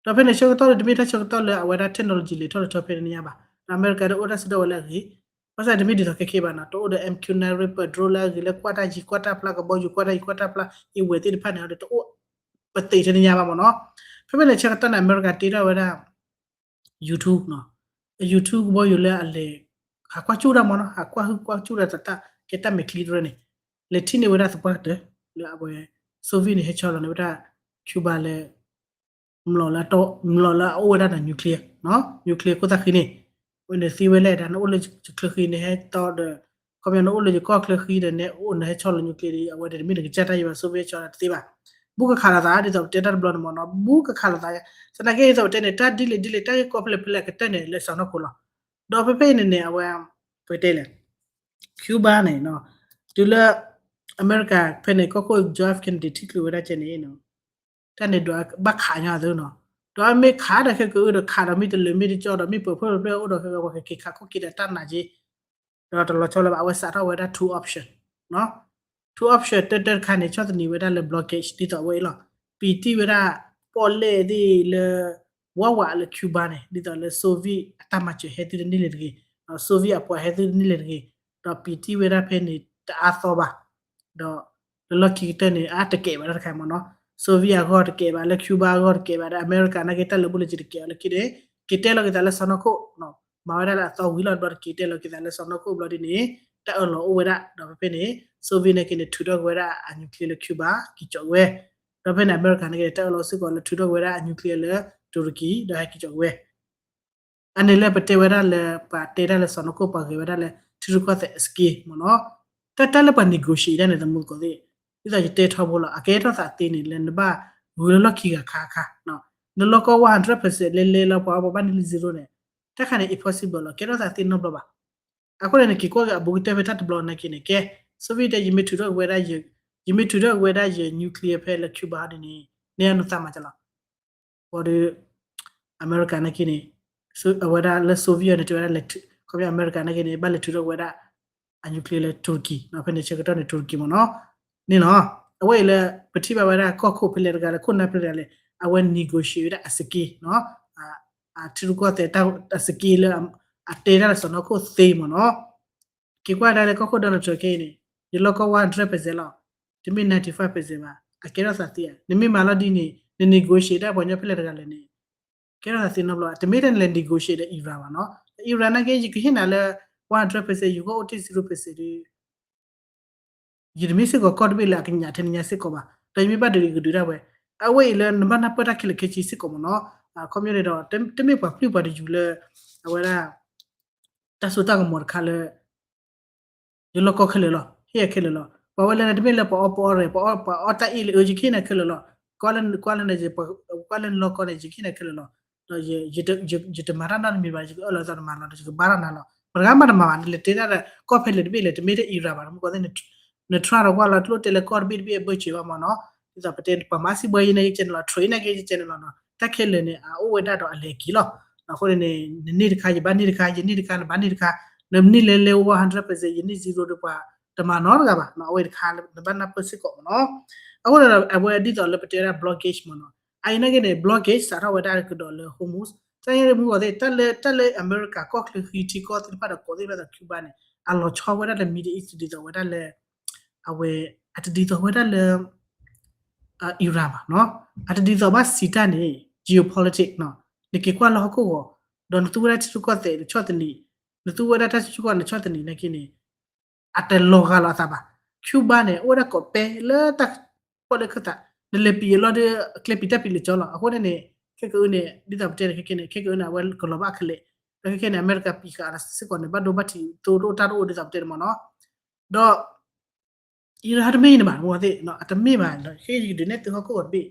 ဒီးဖဲန့ၣ်ဆၢကတီၢ်န့ၣ် တမ့ၢ်တၢ်ဆၢကတီၢ်လၢအဝဲဒၣ် technology လဲၤထီၣ်လဲၤထီဖဲန့ၣ်ညါဘၣ် ဒီးအမဲရကၤဒီးအိၣ်တၢ်စုဒီဝဲလၢအဂ့ၤ ဘၣ်ဆၣ်တမ့ၢ်ဒ်သိးခဲခဲဘၣ်နီၤ တအိၣ်ဒီး MQ nine Reaper drone လၢအဂ့ၤလၢကွၢ်တၢ်ယံၤကွၢ်တၢ်ဖျါ ကဘီယူၤကွၢ်တၢ်ယံၤကွၢ်တၢ်ဖျါ အဝဲသ့ၣ်တဖၣ်န့ၣ်ဒီးတအိၣ် ပသ့ၣ်ထဲန့ၣ်ညါဘၣ်မ့ၢ်နီၤ ဖဲဖဲန့ၣ်ဆၢကတီၢ်န့ၣ် အမဲရကၤတ့ထီၣ်ဝဲဒၣ် U two နီၤ U two ကဘီယူၤလၢအလဲၤ ဟးကွၢ်ကၠူၣ်တၢ်မ့ၢ်နီၤ ဟးကွၢ်ဟုၣ်ကွၢ်ကၠူၣ်တၢ်တၢ် ကဲတၢ်မဲာ်ချံတရၢန့ၣ် လဲၤထံၣ်န့ၢ်ဝဲဒၣ်သပှၢ်ကတၢၢ် လၢအဝဲ Soviet န့ၣ် ဟဲဆီလီၤန့ၢ်ဝဲဒၣ် Cuba လၢ မျိာ်လၢအအိၣ်ဝဲဒၣ်ဒီး nuclear nuclear ခိၣ်သၣ်ဃံန့ၣ် အဝဲန့ၣ်သ့ဝဲလဲၣ်ဒၣ် နအိၣ်လၢယချၢဃံန့ၣ် ဟဲတီဒီး ခီပညီနအိၣ်လၢယကီၢ်ချၢဃံဒီး နအိၣ်နဟဲဆီလီၤ nuclear ဒီး အဝဲန့ၣ်တမ့ၢ်နကစၢ်တၢ်ယံၤဘၣ် Soviet ဟဲဆီလီၤတသ့ဘၣ် ဘူးကခးလိာ်သး ဒ်သိးပတဲတၢ်တဘျီန့ၣ်မ့ၢ်နီၤ ဘူးကခးလိာ်သး သနာ်က့ဒ်သိးပတဲန့ၣ် တၢ်ဒ်လဲၣ်ဒ်လဲၣ် တၢ်ဂ့ၢ်ကီဖဲလဲၣ်ဖဲလဲၣ်ကတၢၢ်န့ၣ် လၢစီၤနီၢ်ခိလီၤ ဒီးဖဲဖဲအံၤန့ၣ်န့ၣ် အဝဲ ပတဲလဲၣ် Cuba န့ၣ် တုၤလၢ အမဲရကၤဖဲန့ၣ် ကီၢ်ခိၣ် John F Kennedy ထံၣ်ချုးဝဲဒၣ်ကဲန့ၣ် တၢ်န့ၣ်ဒွးဘၣ်ခးညီသ့နီၤ ဒီးမ့ၢ်ခးဒီးခဲကအုဒီးခးဒီးမ့ၢ်တလၢာ်မ့ၢ်တကၠီဒီးမ့ၢ်ပၢၤဖျၢၣ်တဖျၢၣ်အိၣ်ဒီးခဲက ပှၤကက့ၤခးခိၣ်က့ၤဒီးတၢ်နာ်က့ ဒီးတလီၤဆီလၢၤဘၣ် အဝဲစးထီၣ်ဝဲဒၣ် two option နီၤ two option တၢတၢတခါန့ၣ် ဆီၣ်သနံးဝဲဒၣ်လၢ blockade ဒ်သိးအဝဲအံၤလီၤ ပံာ်တံၢ်ဝဲဒၣ် ပီၣ်လဲၣ်သ့ၣ်လၢ ဝးဝးလၢ Cuba န့ၣ် ဒ်သိးလၢ Soviet အတၢ်မၤစၢၤဟဲသုတန့ၢ်လၢၤတဂ့ၤ, Soviet အပှၤဟဲသုတန့ၢ်လၢၤတဂ့ၤ, ဒီးပံာ်တံၢ်ဝဲဒၣ်ဖဲန့ၣ်တအါသီဘၣ်, ဒီးလၢလီၢ်ခံကတၢၢ်န့ၣ် အါတကဲးဘၣ်တၢ်တခါမ့ၢ်နီၤ, Soviet အဂီၢ်တကဲးဘၣ်, လၢ Cuba အဂီၢ်တကဲးဘၣ်, ဒီးအမဲရကၤနာ်က့တၢ်လၢာ်ဘူၣ်လၢာ်စ့ၤတကဲးဘၣ်လၢခံန့ၣ် က့ၤတဲလီၤက့ၤသးလၢစီၤနီၢ်ခိၣ်, မၤဝဲဒၣ်လၢအသီဝံၤလီၤ ဒီးတက့ၤတဲလီၤက့ၤသးလၢစီၤနီၢ်ခိၣ်ဘျီဒ်န့ၣ် တၢ်အၢၣ်လီၤအိၣ်ဝဲဒၣ်, ဒီးဖဲဖဲန့ၣ် Soviet နာ်က့န့ၣ် ထုးထီၣ်က့ၤဝဲဒၣ်အ nuclear လၢ Cuba က့ၤကၠီးဝဲ ဒီးဖဲန့ၣ် အမဲရကၤနာ်က့န့ၣ် တၢ်အၢၣ်လီၤစ့ၢ်ကီးလၢထုးထီၣ်က့ၤဝဲဒၣ်အ nuclear လၢ Turkey ဒီးဟဲက့ၤကၠီးက့ၤဝဲ, အန့ၣ်လၢပတဲဝဲဒၣ်လၢ ပှၤတဲဒၣ်လၢစီၤနီၢ်ခိၣ်ပှၤဂဲၤဝဲဒၣ်လၢ ထံရူၢ်ကီၢ်သဲးအ scale မ့ၢ်နီၤ, တၢ်တၢ်လၢပှၤ negotiate ဒၣ်န့ၣ် သမူသကိးသ့ၣ်, ဒ်သိးယတဲထီဘိလီၤ အကဲထီၣ်သးသ့န့ၣ် လၢနဘၣ်ဂုၤလၢလီၢ်ခံဂၤခါအခါ, နလီၢ်ကီၢ်ဝဲ hundred percent လဲလဲလီၤ ပှၤအီၣ်ပှၤဘၣ်န့ၢ်လံ zero န့ၣ်, တၢ်ခါန့ၣ် impossible လီၤ ကဲထီၣ်သးသ့နီတဘျီဘၣ်. အဃိန့ၣ် နက့ၤကွၢ်က့ၤအဘူးကတၢၢ်ဖဲတၢ်တဘျီနာ်က့န့ၣ် ကဲ Soviet တဲ ယမ့ၢ်ထုးထီၣ်က့ၤဝဲဒၣ်ယ ယမ့ၢ်ထုးထီၣ်က့ၤဝဲဒၣ်ယ nuclear ဖဲလၢ Cuba ဒ်န့ၣ် နဲနသးမၤကလီၤ ဝံၤဒီး အမဲရကၤနာ်က့န့ၣ် အဝဲဒၣ်လၢ Soviet န့ၣ် တဲဝဲဒၣ်လဲၤ ခီဖျိအမဲရကၤနာ်က့န့ၣ် ဘၣ်လဲၤထုးထီၣ်က့ၤဝဲဒၣ်အ nuclear လၢ Turkey နီၤ, ဖဲန့ၣ်ဆၢကတီၢ်န့ၣ် Turkey မ့ၢ်နီၤ, န့ၣ်လီၤ, အဝဲအံၤလၢ ပထံၣ်ဘၣ်ဝဲဒၣ်ကီၢ်ခိၣ်ဖဲလဲၣ်တဂၤလၢ ခိၣ်နၢ်ဖဲလဲၣ်တဂၤလဲၣ် အဝဲ negotiate ဝဲဒၣ်အ scale နီၤ, အထံရူၢ်ကီၢ်သဲးတၢ်အ scale လၢ အတဲဒၣ်လၢစီၤနီၢ်ခိၣ်သ့မ့ၢ်နီၤ, က့ၤကွၢ်ဒၣ်လၢကီၢ်ခိၣ် Donald Trump ခဲအံၤန့ၣ် ယလီၢ်ကီၢ်ဝဲ hundred percent လီၤ, တမ့ၢ် ninety five percent ဘၣ်, အကဲထီၣ်သးသ့ဧါ, နမ့ၢ်မၤလီၤဒ်န့ၣ် န negotiate ဒၣ်ပှၤကညီဖဲလဲၣ်တဂၤလဲၣ်န့ၣ် ကဲထီၣ်သးသ့နီတဘျီ, တမ့ၢ်ထဲန့ၣ်လဲၤ negotiate ဒီး Iran ဘၣ်နီၤ, Iran နာ်က့ ယကဟ့ၣ်နၤလၢ one hundred percent ယဂီၢ်အိၣ်တ့ၢ် zero percent ဒီး ယတမ့ၢ်စ့ၢ်ကီးကီၢ်တဘ့ၣ်လၢအကညးထဲန့ၣ်ညါစ့ၢ်ကီးဘၣ်, ဒီးယမ့ၢ်ဘၣ်ဒုးကဒုးဒၣ်ဝဲ, အဝဲအံၤလၢနဘၣ်နၢ်ပၢၢ်တၢ်ခဲလၢာ်ခဲဆ့စ့ၢ်ကီးမ့ၢ်နီၤ, ခီပညီန့ၣ်ဒီး တမ့ၢ်ပှၤပျုၢ်ပှၤတယူၤလၢ အဝဲဒၣ် တၢ်စိတၢ်ကမီၤတခါလၢ ယလီၢ်ကီၢ်ခဲလၢာ်လီၤ, ဟ့ၣ်ယၤခဲလၢာ်လီၤ. ပှၤဝဲလၢနတမ့ၢ်လၢပှၤအီၣ်ပီအီရဲၣ်, ပှၤအီၣ်တၢ်အ့ၣ်လၢအၢ ယကဟ့ၣ်နၤခဲလၢာ်လီၤ. ကွၢ်လၢ ကွၢ်လၢန ကွၢ်လၢနလီၢ်ကီၢ်န့ၣ် ယကဟ့ၣ်နၤခဲလၢာ်လီၤ. ဒီးယတမၤတၢ်နီတမံၤဘၣ်, ယကအၢၣ်လီၤသးတမၤလီၤ, ဒီးယကဘါထီၣ်နၤလီၤ. ပှၤတဂၤမးတမၤဘၣ်, နလဲၤတဲတၢ်ဒီး ကီၢ်ဖဲလဲၣ်တဘ့ၣ်လဲၣ် တမ့ၢ်တၢ်အံၤရၤဘၣ်, မ့ၢ်ကီသ့ၣ် နထရၣ်ဒီးကွၢ်လီၤ တလိၣ်တဲလၢကီၢ်တဘ့ၣ်တဘ့ၣ်အဘၢၣ်စၢၤဘၣ်မ့ၢ်နီၤ. ဒ်သိးပတဲ ပှၤမၤစံးဘှီယဲန့ၣ်ကဲန့ၣ်လီၤ, ထရံးန့ၣ်ကဲကဲန့ၣ်လီၤနီၤ. တၢ်ခဲလၢာ်န့ၣ် အအိၣ်ဝဲဒၣ်ဒီးအလဲၤက့ၤလီၤ. အဃိန့ၣ်န့ၣ် နန့ၢ်တခါ ယဘၣ်န့ၢ်တခါ, ယန့ၢ်တခါ နဘၣ်န့ၢ်တခါ, နန့ၢ်လဲၤလဲၤ one hundred percent ယန့ၢ် zero ဒီးပှၤတမၤနီတဂၤဘၣ်နီၤ. အဝဲတခါ နဘၣ်နၢ်ပၢၢ်စ့ၢ်ကီးမ့ၢ်နီၤ. အဃိန့ၣ်ဒီး အဝဲဒ်သိးလၢပတဲဝဲဒၣ် blockade မ့ၢ်နီၤ. အအံၤနာ်က့န့ၣ် blockade စးထီၣ်ဝဲဒၣ်ကဒီးလၢ Hormuz တၢ်ညါမုၢ်ဂီၤသ့ၣ် တၢ်လၢ တၢ်လၢအမဲရကၤကီၢ်ချၢဃံထံကီၢ်သ့ၣ်တဖၣ်ဒီးကီးသ့ၣ်တဖၣ်ဒီး Cuba န့ၣ် အလီၤဆီဝဲဒၣ်လၢ Middle East ဒ်သိးဝဲဒၣ်လၢ အဝဲ အတဒ်သိးဝဲဒၣ်လၢ Iran ဘၣ်နီၤ. အတဒ်သိးဘၣ်စံးတၢ်န့ၣ် geopolitics နီၤ. နက့ၤကွၢ်လၢဟီၣ်ခိၣ်ဂီၤ ဒီးနသူဝဲဒၣ်ထံရူၢ်ကီၢ်သဲးတဆီၣ်တနံၤ, နသူဝဲဒၣ်တၢ်ထံရူၢ်ကီၢ်နဆီၣ်တနံၤနာ်က့န့ၣ် အတလီၤဂာ်လီၤအသးဘၣ်. Cuba န့ၣ် အိၣ်ဝဲဒၣ်ကိးပဲလၢတၢ်ပီၣ်လဲၣ်ခၢၣ်သး, နလဲၤပံာ်အလီၢ်ဒီး အကျဲပံာ်တၢ်ပံာ်လၢကၠီလီၤ. အဃိန့ၣ်န့ၣ် ခဲကနံၣ်အံၤန့ၣ် ဒ်သိးပတဲန့ၣ် ခဲကနံၣ်အံၤန့ၣ် ခဲကနံၣ်အံၤန့ၣ် အဝဲကလီၤဘၣ်ခဲလၢာ်, ဒီးခဲကနံၣ်အံၤန့ၣ် အမဲရကၤပံာ်ဃာ်စ့ၢ်ကီးန့ၣ် ဘၣ်ဒိဘၣ်ထံးသိတအိၣ်တၢ်တအိၣ်ဒ်သိးပတဲန့ၣ်မ့ၢ်နီၤ. ဒီး Iran တမ့ၢ်န့ၣ်ဘၣ် မ့ၢ်သ့ၣ် အတမ့ၢ်ဘၣ်, ဒီးခဲယကဒုးနဲၣ်သုဟီၣ်ခိၣ်ဂီၤတဘ့ၣ်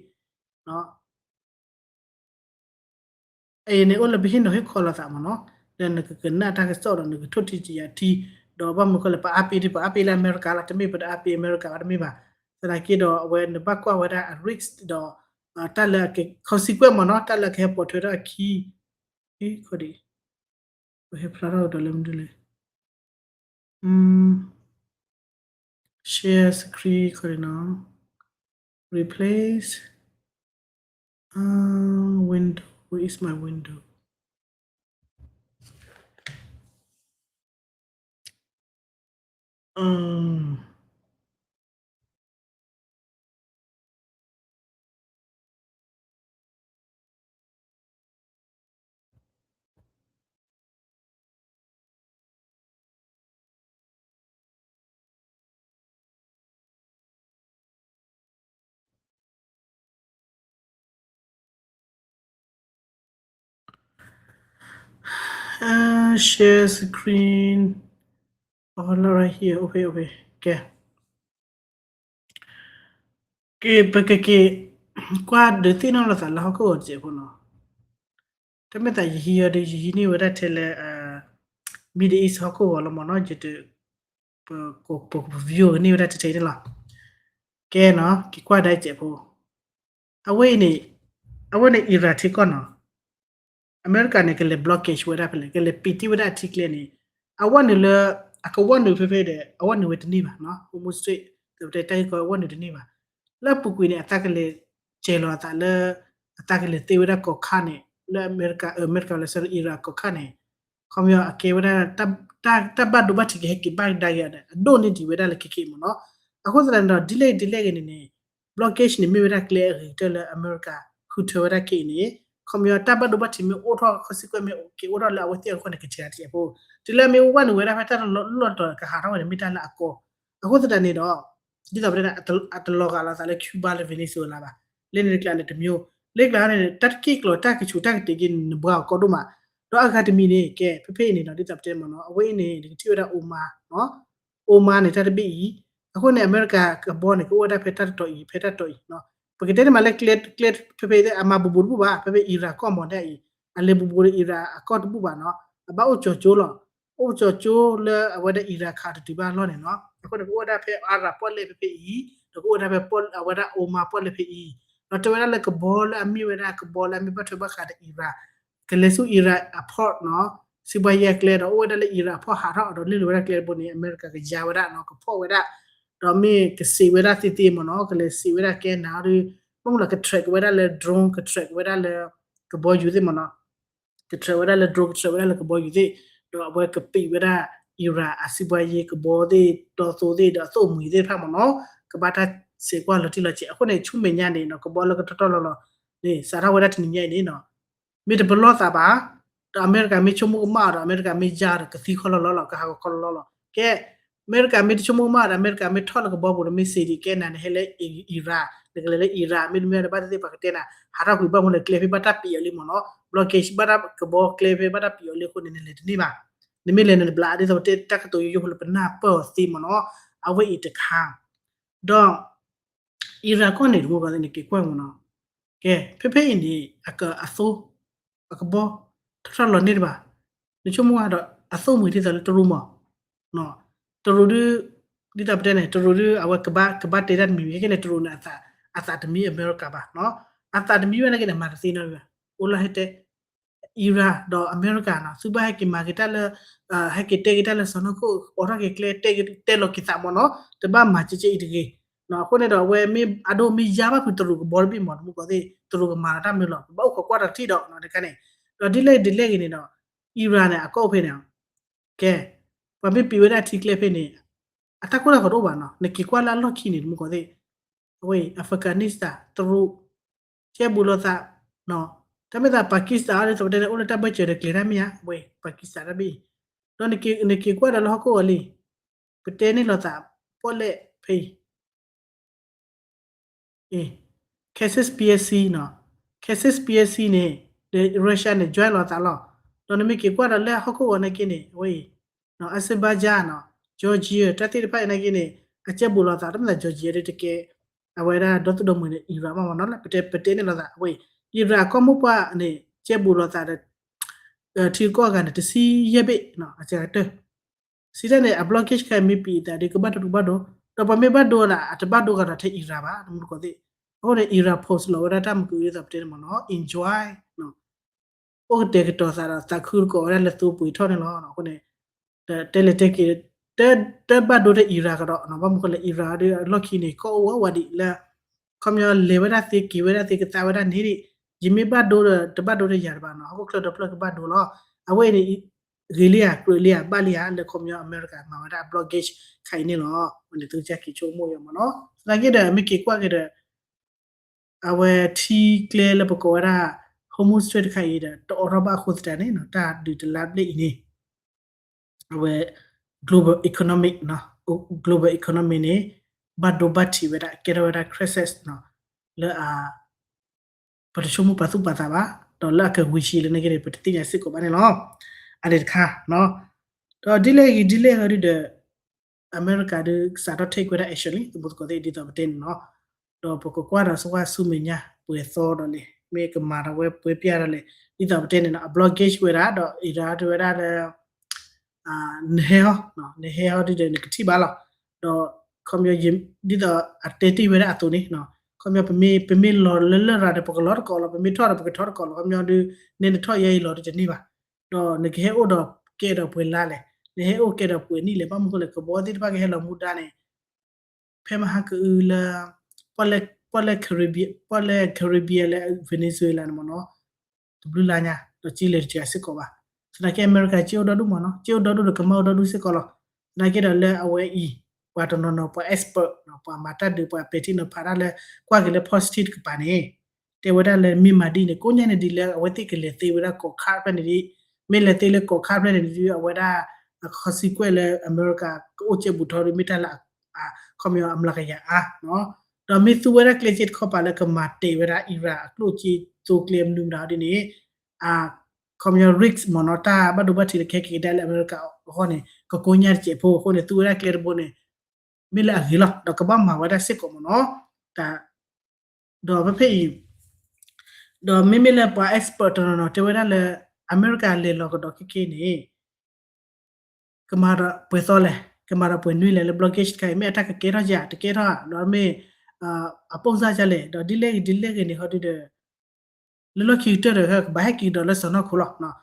အံၤန့ၣ် အိၣ်လၢပဟ့ၣ်နီၤဟ့ၣ်ခီလိာ်သးမ့ၢ်နီၤ, လၢနကကနၣ်တၢ်ကစီၣ်ဒီးနကထိၣ်ထံကယၤထံ, ဒီးဘၣ်မနုၤဃိလဲၣ် ပအါပ့ၤဒ်ပှၤအါပ့ၤလၢအမဲရကၤလီၤ, တမ့ၢ်ပတအါပ့ၤအမဲရကၤဘၣ်တမ့ၢ်ဘၣ်, သနာ်က့ဒီးအဝဲနဘၣ်ကွၢ်ဝဲဒၣ်အ risk ဒီး တၢ်လၢအက consequence မ့ၢ်နီၤ, တၢ်လၢအကဟဲပိာ်ထွဲထီၣ်အခံ, ပဟဲဖျါထီၣ်ကဒီးလၢမနုၤလဲၣ် share screen ခီနီၤ, replace, uh, window, where is my window? Um, Uh, share screen. Oh, not right here. Okay, okay. ကဲ ကဲ ပကက့ၤ ကွၢ်ဒုးသ့ၣ်နီၣ်လိာ်သးလၢဟီၣ်ခိၣ်ဂီၤတစဲးဖိနီၤ, တမ့ၢ်သးယဟံးအီၤဒီး ယဟံးန့ၢ်ဝဲဒၣ်ထဲလၢ Middle East ဟီၣ်ခိၣ်ဂီၤလီၤမ့ၢ်နီၤ, ယတ ပ ပ ပ view န့ၢ်ဝဲဒၣ်ထဲထဲအံၤန့ၣ်လီၤ. ကဲနီၤ က့ၤကွၢ်ဒၣ်စဲးဖိ, အဝဲအံၤန့ၣ် အဝဲန့ၣ် Iran ထံကီၢ်နီၤ, အမဲရကၤန့ၣ် ကလဲၤ blockade ဝဲဒၣ်ဖဲလဲၣ်, ကလဲၤပံာ်တ့ၢ်ဝဲဒၣ်အထံကျဲန့ၣ်, အဝဲနုာ်လၢ အကဝဲနုာ်ဖဲဖဲဒီး အဝဲနုာ်ဝဲတန့ၢ်ဘၣ်နီၤ, Hormuz Strait ဒီးပတဲတၢ်ဂ့ၢ်ကီ အဝဲနုာ်တန့ၢ်ဘၣ်. လၢအပူၤကွံာ်န့ၣ် အသးကလဲၤစဲးလီၤအသးလၢ အသးကလဲၤသ့ဝဲဒၣ်ကီၢ်ခါန့ၣ် လၢအမဲရကၤ အမဲရကၤလၢ Iran ကီၢ်ခါန့ၣ်, ခီပညီအကဲဝဲဒၣ် တၢ်ဘၣ်ဒိဘၣ်ထံးကဟဲက့ၤဘၣ်ကဒါက့ၤဒီး အဒိၣ်န့ၢ်ဒံးဝဲဒၣ်လၢခဲက့ၤမ့ၢ်နီၤ. အဃိသတးန့ၣ်ဒီး ဒ်လဲၣ်ဒ်လဲၣ်ဂ့ၤန့ၣ်န့ၣ် blockade န့ၣ် မ့ၢ်ဝဲဒၣ်ကျဲအဂ့ၤကတၢၢ်လၢအမဲရကၤဃုထၢဝဲဒၣ်ခဲအံၤန့ၣ်, ခီပညီတၢ်ဘၣ်ဒိဘၣ်ထံးမ့ၢ်အိၣ်ထီၣ် consequence မ့ၢ်က့ၤအိၣ်ထီၣ်လၢအဝဲသ့ၣ်အဂီၢ်န့ၣ် ကစှၤတစဲးဖိ, တုၤလၢအမ့ၢ်ဝဲနုာ်ဝဲဒၣ်ဖဲတၢ်လီၢ်တတီၤကဟးထီၣ်ဝဲန့ၣ် မ့ၢ်တၢ်လၢအကီ, အဃိသတးန့ၣ်ဒီး ဒ်သိးပတဲန့ၣ် အတလီၤဂာ်လိာ်သးလၢ Cuba လၢ Venezuela ဘၣ်. လၢန့ၣ်တကျါန့ၣ်တမျိုး, လၢကျါန့ၣ် တၢ်တက့ၢ်ကျီၤတၢ်ကဆူးတၢ်ကတဲာ်က့ၤန့ၣ် နဘှါအီၤကီဒိၣ်မး, ဒီးအဂၤတမံၤန့ၣ် ကဲ ဖဲဖဲအံၤန့ၣ်ဒီး ဒ်သိးပတဲမ့ၢ်နီၤ, အဝဲအံၤန့ၣ် နကထံၣ်ဝဲဒၣ် Oman နီၤ, Oman န့ၣ် တၢ်တဘ့ၣ်အံၤ, အဃိန့ၣ် အမဲရကၤကဘီန့ၣ် ကအိၣ်ဝဲဒၣ်ဖဲတၢ်တတီၤအံၤ ဖဲတၢ်တတီၤအံၤနီၤ, ပကတဲန့ၣ်မးလၢကျဲ ကျဲဖဲဖဲအံၤ အမၤဘူးဘူးတဘူၣ်ဘၣ်, ဖဲဖဲ Iran ကီၢ်မီၤဒၣ်အံၤ, အလဲၤဘူးဘူးဒီး Iran အကီၢ်တဘူၣ်ဘၣ်နီၤ, အဘၣ်အိၣ်ကၠီၤကၠိလီၤ. အိၣ်ကၠီၤကၠိလၢအဝဲဒၣ် Iran ခးတတုၤဘၣ်အလီၢ်န့ၣ်နီၤ, အဃိန့ၣ် ကအိၣ်ဝဲဒၣ်ဖဲ Arab ပီၣ်လဲၣ်ဖဲဖဲအံၤ, ဒီးကအိၣ်ဝဲဒၣ်ဖဲ အဝဲဒၣ် Oman ပီၣ်လဲၣ်ဖဲအံၤ, ဒီးတဲဝဲဒၣ်လၢကဘီလၢအမ့ၢ်ဝဲဒၣ်ကဘီလၢအမ့ၢ်ဘၣ်ထွဲဘၣ်ဃးဒီး Iran, ကလဲၤဆူ Iran အ port နီၤ, စံးဘှါယဲအကျဲဒီး အိၣ်ဝဲဒၣ်လၢ Iran အ port ဟးထီၣ်ဒီး လ့ၣ်လီၤဝဲဒၣ်ကျဲတဘိန့ၣ် အမဲရကၤကယါဝဲဒၣ်နီၤ, ကဖီၣ်ဝဲဒၣ်, ဒီးမ့ၢ်ကစံးဝဲဒၣ်သ့သ့မ့ၢ်နီၤ, ကလဲၤစံးဝဲဒၣ်ကဲနၤဒီး ဘၣ်မနုၤလၢက track ဝဲဒၣ်လၢ drone, က track ဝဲဒၣ်လၢ ကဘီယူၤသ့ၣ်မ့ၢ်နီၤ, က track ဝဲဒၣ်လၢ drone, က track ဝဲဒၣ်လၢကဘီယူၤသ့ၣ်, ဒီးအဝဲကပံာ်ဝဲဒၣ် Iran အစံးဘှါယဲကဘီသ့ၣ်, တီသိသ့ၣ်, ဒီးအသိၣ်မှံၤသ့ၣ်တဖၣ်မ့ၢ်နီၤ, ကဘၣ်တၢ်စဲးကွၢ်လီၤတံၢ်လီၤဆဲး. အဃိန့ၣ် ဆူမဲာ်ညါန့ၣ်နီၤ, ကဘီလၢကတီၢ်တီၢ်လီၤလီၤန့ၣ် စးထီၣ်ဝဲဒၣ်တနံၤညါအံၤန့ၣ်နီၤ, မ့ၢ်တပလီၢ်သးဘၣ်, ဒီးအမဲရကၤမ့ၢ်ဆိကမိၣ်ကမၣ်အီၤဒီး အမဲရကၤမ့ၢ်ယါဒီး ကသံခီလီၤလီၤလီၤ, ကဟးဂီၤခီလီၤလီၤလီၤ. ကဲ အမဲရကၤမ့ၢ်တဆိကမိၣ်ကမၣ်ဒီး အမဲရကၤမ့ၢ်ထီၣ်လၢကဘီပူၤဒီး မ့ၢ်စံးဒ်ကဲနၤန့ၣ် ဟဲလၢ Iran, နကလဲၤလၢ Iran မ့တမ့ၢ်ဒီး ဘၣ်သ့ၣ်သ့ၣ်ပှၤကတဲနၤ ဟးထီၣ်ကွံာ်ဘၣ်မနုၤလဲၣ် ကျဲဖဲဘၣ်တၢ်ပံာ်အီၤလံမ့ၢ်နီၤ, blockade ဘၣ်တၢ်ကဘီကျဲဖဲဘၣ်တၢ်ပံာ်အီၤလံအဃိန့ၣ် နလဲၤတန့ၢ်ဘၣ်. နမ့ၢ်လဲၤနတဘျး ဒ်သိးပတဲတၢ်ကတိၤယိယိဖိလၢပနၢ်ပၢၢ်အီၤသ့မ့ၢ်နီၤ, အဝဲအံၤတခါ, ဒီး Iran ကီၢ်န့ၣ် တမူကီၢ်သ့ၣ် နက့ၤကွၢ်မ့ၢ်နီၤ, ကဲ ဖဲဖဲအံၤန့ၣ် အက အသိ အကဘီ ထီၣ်ထီၣ်လီၤန့ၢ်တဘၣ်, နဆိကမိၣ်ဒီး အသိၣ်မှံၤဒ်သိးလၢတရူးမး, တရူးဒု ဒ်သိးပတဲန့ၣ် တရူးဒု အဝဲကဘၣ် ကဘၣ်တဲတၢ်တမံၤမံၤ ခဲကဲန့ၣ် တရူးန့ၣ် အသးတမံအမဲရကၤဘၣ်, အသးတမံဝဲနာ်က့န့ၣ် မၤတသ့နီတမံၤဘၣ်, အိၣ်လၢဟဲတဲ Iran ဒီးအမဲရကၤနီၤ သုဘၣ်ဟဲက့ၤမၤက့ၤတၢ်လၢ ဟဲက့ၤတဲက့ၤတၢ်လၢစီၢ်နီၤခိၣ် အိးထီၣ်က့ၤကျဲ တဲလီၤက့ၤသးမ့ၢ်နီၤ, တဘၣ်မၤကဲကဲအံၤတဂ့ၤ, အဃိန့ၣ်ဒီး အဝဲမ့ၢ်အဒိမ့ၢ်ယါဘၣ်ဖုးတရူးကဘီတဘ့ၣ်မး တမူကီၢ်သ့ၣ် တရူးကမၤလီၤတၢ်မနုၤလီၤ ကဘၣ်အိၣ်ခိးကွၢ်တထံၣ်ဒီး တခါန့ၣ်, ဒီးဒ်လဲၣ်ဒ်လဲၣ်ဂ့ၤန့ၣ်ဒီး Iran န့ၣ် အကီၢ်အိၣ်ဖဲန့ၣ် ကဲ ပှၤမ့ၢ်ပံးဝဲဒၣ်ထံကျဲဖဲန့ၣ် အတၢ်ကိၢ်တၢ်ဂီၤတအိၣ်ဘၣ်နီၤ, နက့ၤကွၢ်လၢအလီၢ်ခံန့ၣ် တမူကီၢ်သ့ၣ်, အဝဲအံၤ Afghanistan တရူး ကဲဘူးလိာ်သး, တၢ်မ့ၢ်သး Pakistan အီၤဒ်သိးပတဲန့ၣ် အိၣ်လၢတၢ်ဘၢၣ်စၢၤဒီးကျဲၤတၢ်မ့ၢ်ဧါ, အဝဲအံၤ Pakistan တၢ်ဘ့ၣ်အံၤ, ဒီးနက့ၤကွၢ်ဒီးလၢဟီၣ်ခိၣ်အီၤလံ, ပတဲန့ၢ်လိာ်သး ပီၣ်လဲၣ်ဖဲအံၤ Cassius PSC နီၤ, Cassius PSC န့ၣ် ဒီး Russia န့ၣ် join လိာ်သးလီၤ, ဒီးနမ့ၢ်က့ၤကွၢ်ဒီးလၢဟီၣ်ခိၣ်အီၤနာ်က့န့ၣ် အဝဲအံၤ Azerbaijan နီၤ, Georgia တၢ်သ့ၣ်တဖၣ်အံၤနာ်က့န့ၣ် အကဲဘူးလိာ်သး တၢ်မ့ၢ်သး Georgia ဒ်တကဲ အဝဲဒၣ်ဒီသုးဒီမုၢ်န့ၣ် Iran မ့ၢ်မ့ၢ်နီၤ ပတဲပတဲန့ၢ်လိာ်သး အဝဲအံၤ Iran အကီၢ်မိၢ်ပှၢ်န့ၣ် ကဲဘူးလိာ်သးဒီး ထံကီၢ်အဂၤန့ၣ် တဆံယဲၢ်ဘ့ၣ် အစှၤကတၢၢ် စံးတၢ်န့ၣ် အ blockade ခဲအံၤမ့ၢ်ပံးအသးဒီး ကဘၣ်ဒိတကဘၣ်ဒိ, ဒီးပှၤမ့ၢ်ဘၣ်ဒိဒၣ် အတဘၣ်ဒိကဒီးထဲ Iran ဘၣ် တမူတကိးသ့ၣ်, အဃိန့ၣ် Iran post လီၤဝဲဒၣ်တၢ်မုၢ်ကနၣ်ဒ်သိးပတဲန့ၣ်မ့ၢ်နီၤ enjoy အိၣ်ကတဲာ်ကတီၤသးဒီးသးခုတကိးဝဲဒၣ်လၢသိပှ့ၤထီၣ်န့ၣ်လီၤ. အဃိန့ၣ် တၢ်လဲၤတဲက့ၤ တၢ်ဘၣ်ဒိထဲ Iran ကဒီး ဘၣ်မနုၤဃိလဲၣ် Iran ဒီးအလီၢ်ခံန့ၣ် ကီၢ်အိၣ်ဝဲဝဲဒံးလၢ ခီပညီလဲၤဝဲဒၣ်သ့က့ၤဝဲဒၣ်သ့ကသါဝဲဒၣ်န့ၣ်ဒံး ယမ့ၢ်ဘၣ်ဒိဒီး တဘၣ်ဒိထဲယၤတဘၣ်နီၤ ဟီၣ်ခိၣ်ချၢဒီဖျၢၣ်ကဘၣ်ဒိလီၤ. အဝဲအံၤန့ၣ် ဂ့ၤလံဧါ ကြၢးလံဧါ ဘၣ်လံဧါ လၢခီပညီအမဲရကၤမၤဝဲဒၣ် blockade ခါအံၤန့ၣ်လီၤ. အဃိန့ၣ် သုကစၢ်က့ၤဆိကမိၣ်ယၤမ့ၢ်နီၤ သနာ်က့ဒီး မ့ၢ်က့ၤကွၢ်က့ၤဒီး အဝဲထံကျဲလၢပကိးဝဲဒၣ် Hormuz Strait တခါအံၤဒီး တအိးထီၣ်ဘၣ်အဃိသတးန့ၣ် တၢ်ဒုးတလါဘျ့ၣ်အံၤန့ၣ် အဝဲ global economic နီၤ global economy န့ၣ် ဘၣ်ဒိဘၣ်ထံးဝဲဒၣ် ကဲထီၣ်ဝဲဒၣ် crisis နီၤ လၢအ ပတဆိကမိၣ်ပာ်သူၣ်ပာ်သးဘၣ် ဒီးလၢအကဝံၤဆံးလၢန့ၣ်က့ၤန့ၣ် ပတသ့ၣ်ညါစ့ၢ်ကီးဘၣ်န့ၣ်လီၤ. အန့ၣ်တခါ ဒီးဒ်လဲၣ်ဂ့ၤဒ်လဲၣ်ဂ့ၤဒုဒီး အမဲရကၤဒုးစးထီၣ် take ဝဲဒၣ် action လံ သမူသကိးသ့ၣ်ဒ်သိးပတဲန့ၣ်နီၤ ဒီးပကကွၢ်ဒီးစဝါဆူမဲာ်ညါ ပှဲၤသီဒီးလဲၣ် မ့ၢ်ကမၤဒီးဝဲပှဲၤပျၢ်ဒီးလဲၣ် ဒ်သိးပတဲန့ၣ်နီၤ အ blockade ဝဲဒၣ် ဒီး Iran တဲဝဲဒၣ်လၢ နဟဲဟီ နဟဲဟီဒုဒီးနကထံၣ်ဘၣ်လီၤ. ဒီး ခီပညီ ဒ်သိးအတဲတ့ၢ်ဝဲဒၣ်အသိးန့ၣ် ခီပညီ ပမ့ၢ်လီၤလၢလရာ်ဒီး ပကလီၤတကိးလီၤ ပမ့ၢ်ထီၣ်ဒီး ပကထီၣ်တကိးလီၤ ခီပညီဒုး နဲနထီၣ်ယဲအံၤလီၤဒုးတန့ၢ်ဘၣ် ဒီးနကဟဲအိၣ်ဒီးကဲဒီးပှဲၤလါလဲၣ် နဟဲအိၣ်ကဲဒီးပှဲၤနံၣ်လဲၣ် ဘၣ်မနုၤဃိလဲၣ် ကဘီသ့ၣ်တဖၣ်ကဟဲလီၤမူဒါန့ၣ် ဖဲမဟါကအုလၢ ပီၣ်လဲၣ် ပီၣ်လဲၣ် Caribbean လၢ Venezuela န့ၣ်မ့ၢ်နီၤ တဘျုးလါညါ ဒီးက့လဲၤတစှၤစ့ၢ်ကီးဘၣ်. သနာ်က့အမဲရကၤက့အိၣ်ဒီဒူၣ်မ့ၢ်နီၤ က့အိၣ်ဒီဒူၣ်ဒီးကမၣ်အိၣ်ဒီဒူၣ်စ့ၢ်ကီးလီၤ. သနာ်က့ဒီးလၢအဝဲအံၤ ပှၤတနီၤနီၤ ပှၤ expert ပှၤမၤတၢ်ဒုး ပှၤပဲာ်ထံနီၤဖးတၢ်လၢ ကွၢ်က့ၤလၢ positive တကပၤန့ၣ် တဲဝဲဒၣ်လၢမ့ၢ်မၤဒ်န့ၣ် ကိးညါန့ၣ်ဒ်လၢအဝဲသ့ၣ်ကလဲၤသ့ဝဲဒၣ်ကီးခါဖျၢၣ်န့ၣ်ဒ် မ့ၢ်လဲၤသ့လၢကီးခါဖျၢၣ်န့ၣ်ဒ် အဝဲဒၣ် အ consequence လၢအမဲရကၤကအိၣ်ကဲဘူးထီၣ်ဒ်မ့ၢ်တၢ်လၢ ခီပညီအမျးကယၤအါ ဒီးမ့ၢ်သူဝဲဒၣ်ကျဲစ့တခီပၤလၢကမၤတဲာ်ဝဲဒၣ် Iran အကျိၣ်စ့သိကျဲမနုၤမတၤဒ်န့ၣ် ခီပညီ risk မ့ၢ်နီၤ တၢ်ဘၣ်ဒိဘၣ်ထံးလၢကဟဲက့ၤကဒါလၢအမဲရကၤအဂီၢ်န့ၣ် ကကိးညါတစဲးဖိအဃိန့ၣ် သူဝဲဒၣ်ကျဲတဘိန့ၣ် မ့ၢ်လၢအဂ့ၤလီၤ ဒီးကဘၣ်မၤဝဲဒၣ်စ့ၢ်ကီးမ့ၢ်နီၤ ဒီးဖဲဖဲအံၤ ဒီးမ့မ့ၢ်လၢပှၤ expert တနီၤနီၤတဲဝဲဒၣ်လၢ အမဲရကၤလဲၤလီၤကဒီးခဲက့န့ၣ် ကမၤဒီးပှဲၤသီလဲၣ် ကမၤဒီးပှဲၤနွံလဲၣ်လၢ blockade တခါအံၤ မ့ၢ်အတၢ်ကကဲထီၣ်ယၤ တကဲထီၣ်ဧါ ဒီးမ့ၢ် အပိၢ်စၢ်ယၤလဲၣ် ဒီးဒ်လဲၣ်ဂ့ၤဒ်လဲၣ်ဂ့ၤန့ၣ် ဟီဒုဒီး လၢလီၢ်ခံကတၢၢ်ဒီး ကဘၣ်ဟဲက့ၤကဒီးလၢစီၢ်နီၤခိၣ်လီၤ.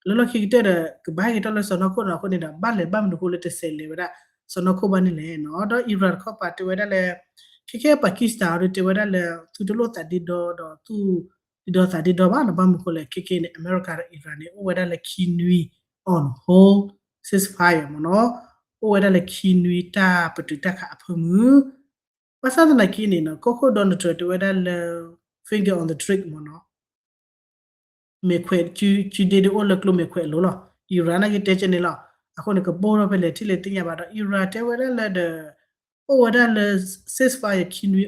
လၢလီၢ်ခံကတၢၢ်ဒီး ကဘၣ်ဟဲက့ၤထီၣ်လၢစီၢ်နီၤခိၣ်နီၤ အဃိန့ၣ်ဒီး ဘၣ်လဲၤဘၣ်မနုၤအဃိလၢတဆဲးလဲၤဝဲဒၣ် စီၢ်နီၤခိၣ်ဘၣ်န့ၣ်လဲၣ်နီၤ. ဒီး Iran တခီပၤတဲဝဲဒၣ်လၢ ခဲကဲ Pakistan အီၤဒုးတဲဝဲဒၣ်လၢ သုတလိၣ်သးဒ့ဒီဒီး သု ဒ့ဒီသးဒ့ဒီဘၣ်နီၤ ဘၣ်မနုၤအဃိလဲၣ် ခဲကဲန့ၣ် အမဲရကၤဒီး Iran န့ၣ် အိၣ်ဝဲဒၣ်လၢခံနွံ on hold ceasefire မ့ၢ်နီၤ အိၣ်ဝဲဒၣ်လၢခံနွံတၢ်ပတုာ်တၢ်ခးအဖၢမုၢ် ဘၣ်ဆၣ်သနာ်က့န့ၣ်နီၤ ကီၢ်ခိၣ် Donald Trump တဲဝဲဒၣ်လၢ finger on the trigger မ့ၢ်နီၤ မဲာ်ခွဲး စုဒ့ဒုးအိၣ်လၢကျိမဲာ်ခွဲးအလိၤလီၤ. Iran နာ်က့တဲကဲန့ၣ်လီၤ. အဃိန့ၣ် ကဘိၣ်ထီၣ်ဖဲလဲၣ်ထံၣ်လဲၣ်သ့ၣ်ညါဘၣ်ဒီး Iran တဲဝဲဒၣ်လၢဒီး အိၣ်ဝဲဒၣ်လၢ ceasefire ခံနွံ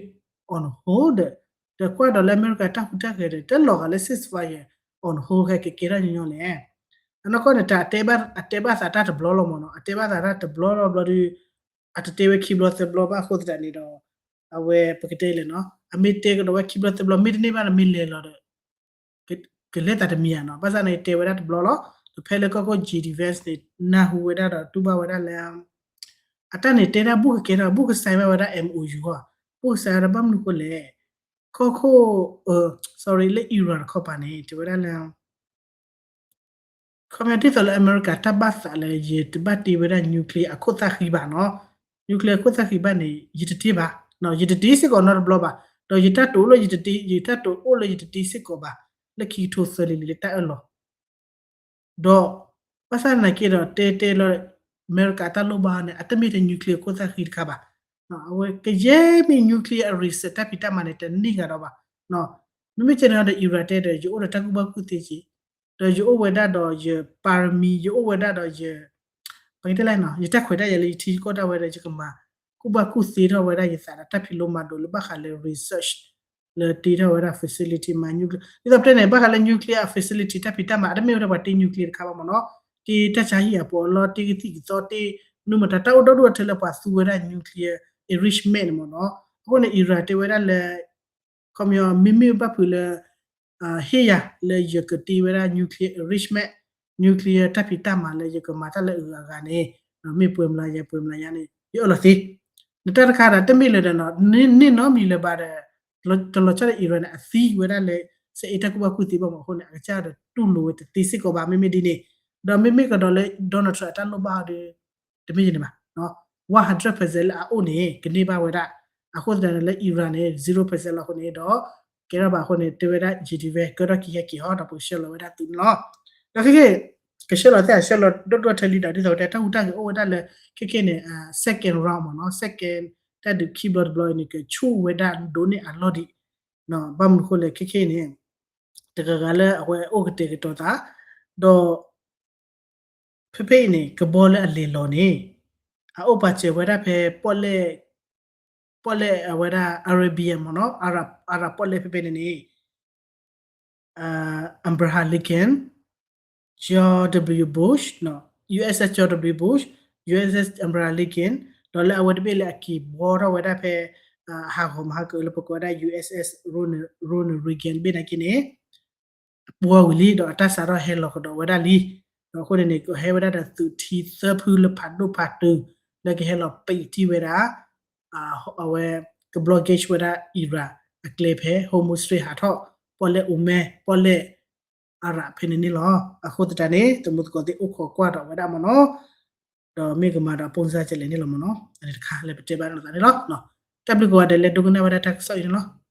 on hold ဒီး ဒီးကွၢ်ဒီးလၢအမဲရကၤတၢ်ဟူးတၢ်ဂဲၤဒီး တလီၤဂာ်လၢ ceasefire on hold ခဲကကဲထီၣ်ညီညီလဲၣ်. အနီၢ်ကီၢ်န့ၣ် တၢ်အတဲဘၣ် အတဲဘၣ်သးတၢ်တဘျီလီၤမ့ၢ်နီၤ, အတဲဘၣ်သးတၢ်တဘျီလီၤဘျီဒီး အတတဲဝဲခံဘျီသၢဘျီဘၣ်အဃိသတးန့ၣ်ဒီး အဝဲပကတဲလဲၣ်နီၤ, အမ့ၢ်တဲကဒီးဝဲခံဘျီသၢဘျီ မ့ၢ်တန့ၢ်ဘၣ်ဒီးမ့ၢ်လဲၤလီၤဒီး ကလဲၤသးတမံၤဧါနီၤ, ဘၣ်ဆၣ်န့ၣ် တဲဝဲဒၣ်တဘျီလီၤ, ဒီးဖဲလၢကီၢ်ခိၣ် J D Vance န့ၣ် နၢ်ဟူဝဲဒၣ်ဒီးတူၢ်ဘၣ်ဝဲဒၣ်လၢ အတၢ်န့ၣ်တဲဒၣ်ဘူၣ်ကကဲထီၣ် ဘူၣ်ကစဲးဘၣ်ဝဲဒၣ် M O U ဟီ, ဘူၣ်ကစဲးဝဲဒၣ်ဘၣ်မနုၤဃိလဲၣ်, ကီၢ်ခိၣ် sorry လၢ Iran တခီပၤန့ၣ် တဲဝဲဒၣ်လၢ ခီပညီဒ်သိးလၢအမဲရကၤတၢ်ဘၣ်သးလၢ ယတဘၣ်တ့ဝဲဒၣ် nuclear အခိၣ်သၣ်ဃံဘၣ်နီၤ, nuclear အခိၣ်သၣ်ဃံဘၣ်န့ၣ် ယတတ့ဘၣ်, ယတတ့စ့ၢ်ကီးနီတဘျီဘၣ်, ဒီးယတၢ်တိာ်အိၣ်လၢ ယတတ့ ယတၢ်တိာ်အိၣ်လၢယတတ့စ့ၢ်ကီးဘၣ်, လၢခံကထိသၢလံၤလံၤလၢတၢ်အၢၣ်လီၤ ဒီး ဘၣ်ဆၣ်သနာ်က့ဒီး တဲတဲလၢ အမဲရကၤတၢ်လိၣ်ဘၣ်န့ၣ် အတမ့ၢ်ထဲ nuclear ခိၣ်သၣ်ဃံတခါဘၣ်, အဝဲကယဲၢ်မ့ၢ် nuclear အ research တၢ်ဖံးတၢ်မၤန့ၣ် တန့ၢ်ဂၤဒီးဘၣ်, မ့မ့ၢ်ကဲန့ၣ်ဒီး Iran တဲဒီး ယအိၣ်ဒီးတၢ်ကူၣ်ဘၣ်ကူၣ်သ့က့ၤ, ဒီးယအိၣ်ဝဲဒၣ်ဒီးယ ပါရမီ, ယအိၣ်ဝဲဒၣ်ဒီးယ ပကတဲလဲၣ်နီၤ, ယတၢ်ခွဲးတၢ်ယာ်လၢယထံကီၢ်ဒၣ်ဝဲဒီး ယကမၤ ကူၣ်ဘၣ်ကူၣ်သ့ထီၣ်ဝဲဒၣ်ယသးဒီးတၢ်ဖံးလိမၤဒိးလၢဘၣ်ဃးလၢ research လၢတ့ထီၣ်ဝဲဒၣ် facility မၤ nuclear ဒ်သိးပတဲန့ၣ် ဘၣ်ဃးလၢ nuclear facility တၢ်ဖံးတၢ်မၤ အတမ့ၢ်ဝဲဒၣ်ပှၤတ့ nuclear တခါဘၣ်မ့ၢ်နီၤ, တ့တၢ်ဆါဟံၣ်အပီးအလီ တ့ကသံၣ်ကသီ တ့နူမတၤ တၢ်အိၣ်ဒီဒူၣ်အထၢလၢပှၤသူဝဲဒၣ် nuclear enrichment န့ၣ်မ့ၢ်နီၤ, အဃိန့ၣ် Iran တဲဝဲဒၣ်လၢ ခီပညီ မ့မ့ၢ်ဘၣ်ဖုးလၢ ဟ့ၣ်ယၤလၢယကတ့ဝဲဒၣ် nuclear enrichment, nuclear တၢ်ဖံးတၢ်မၤလၢယကမၤတၢ်လၢအဂၤအဂၤန့ၣ်, မ့ၢ်ပှဲၤမျးယဲ ပှဲၤမျးယဲန့ၣ် ယအၢၣ်လီၤသ့, နတၢ်တခါဒီး တမ့ၢ်လၢၤဒီးနီၤ, န့ၢ်နီတမံၤလၢၤဘၣ်ဒီး တလီၤဆီဒီး Iran န့ၣ် အသံဝဲဒၣ်လၢ စဲအ့ၣ်တၢ်ကူၣ်ဘၣ်ကူၣ်သ့ဘၣ်မ့ၢ်အဃိန့ၣ် အကစၢ်ဒီးတူၢ်လိာ်ဝဲတသ့စ့ၢ်ကီးဘၣ် မ့မ့ၢ်ဒ်န့ၣ်, ဒီးမ့မ့ၢ်ကဒီးလၢ Donald Trump အတၢ်လိၣ်ဘၣ်ဒီး တမ့ၢ်ယန့ၣ်ဘၣ်, one hundred percent လၢအအိၣ်န့ၣ် ကန့ၢ်ဘၣ်ဝဲဒၣ်, အဃိသတးန့ၣ်လၢ Iran န့ၣ် zero percent လီၤအဃိန့ၣ်ဒီး ကဲထီၣ်ဘၣ်အဃိန့ၣ် တဲဝဲဒၣ် J D Vance ကၢထီၣ်ခံဟဲက့ၤဟီ ဒီးပကဆှၢလီၤဝဲဒၣ်သုန့ၣ်လီၤ. ဒီးခဲက့ၢ် ကဆှၢလီၤသ့ၣ် ဆှၢလီၤဒိၣ်ဒိၣ်ထဲလံဒီး ဒ်သိးတဲတၢ်ဟူးတၢ်ဂဲၤအိၣ်ဝဲဒၣ်လၢ ခဲက့ၢ်န့ၣ် second round မ့ၢ်နီၤ, second တၢ်ဒုးခံဘျီတဘျီအံၤန့ၣ် ကဆူၣ်ဝဲဒၣ်ဒိၣ်န့ၢ်အလီၢ်ဒံး, ဘၣ်မနုၤအဃိလဲၣ် ခဲက့ၢ်န့ၣ် တဂၤဂၤလၢအဝဲအိၣ်ကတဲာ်ကတီၤသး, ဒီး ဖဲဖဲအံၤန့ၣ် ကဘီလၢအလဲၤလီၤန့ၣ် အအိၣ်ပာ်စၢၤဝဲဒၣ်ဖဲ ပီၣ်လဲၣ်, ပီၣ်လဲၣ်အဝဲဒၣ် Arabian မ့ၢ်နီၤ, Arab, Arab ပီၣ်လဲၣ်ဖဲဖဲန့ၣ်န့ၣ် Abraham Lincoln, George W Bush, U S S George W Bush, U S S Abraham Lincoln, ဒီးလၢအဝဲတဘ့ၣ်လၢအက့ၤဘှီထီၣ်ဝဲဒၣ်ဖဲ ဟးဂီၤမဟါကလၢပကိးဝဲဒၣ် U S S Ronald Reagan တဘ့ၣ်နာ်က့န့ၣ် ဘှီဝံၤလံ ဒီးအတၢ်စးထီၣ်ဟဲလီၤကဒီးဝဲဒၣ်လံ. ဒီးအဃိန့ၣ်န့ၣ် ကဟဲဝဲဒၣ်ဒီးသုးထံသၢဖုလၢဖးဒိၣ်ဖးတုၤ လၢကဟဲလီၤပံးတံၢ်ဝဲဒၣ် အဝဲ က blockade ဝဲဒၣ် Iran အကျဲဖဲ Hormuz Strait ဟးထီၣ် ပီၣ်လဲၣ် Oman ပီၣ်လဲၣ် Arab ဖဲန့ၣ်န့ၣ်လီၤ. အဃိသတးန့ၣ် သမူသကိးသ့ၣ်အိၣ်ခိးကွၢ်ဒီးဝဲဒၣ်မ့ၢ်နီၤ, ဒီးမ့ၢ်ကမၤဒီး ပုံစံ ကလဲၣ်န့ၣ်လီၤမ့ၢ်နီၤ, အန့ၣ်တခါလၢပတဲဘၣ်လိာ်သးန့ၣ်လီၤ. တၢ်ဘျုးကိးဂၤဒဲးလၢဒိကနၣ်ဝဲဒၣ်တၢ်ကစီၣ်အံၤန့ၣ်လီၤ.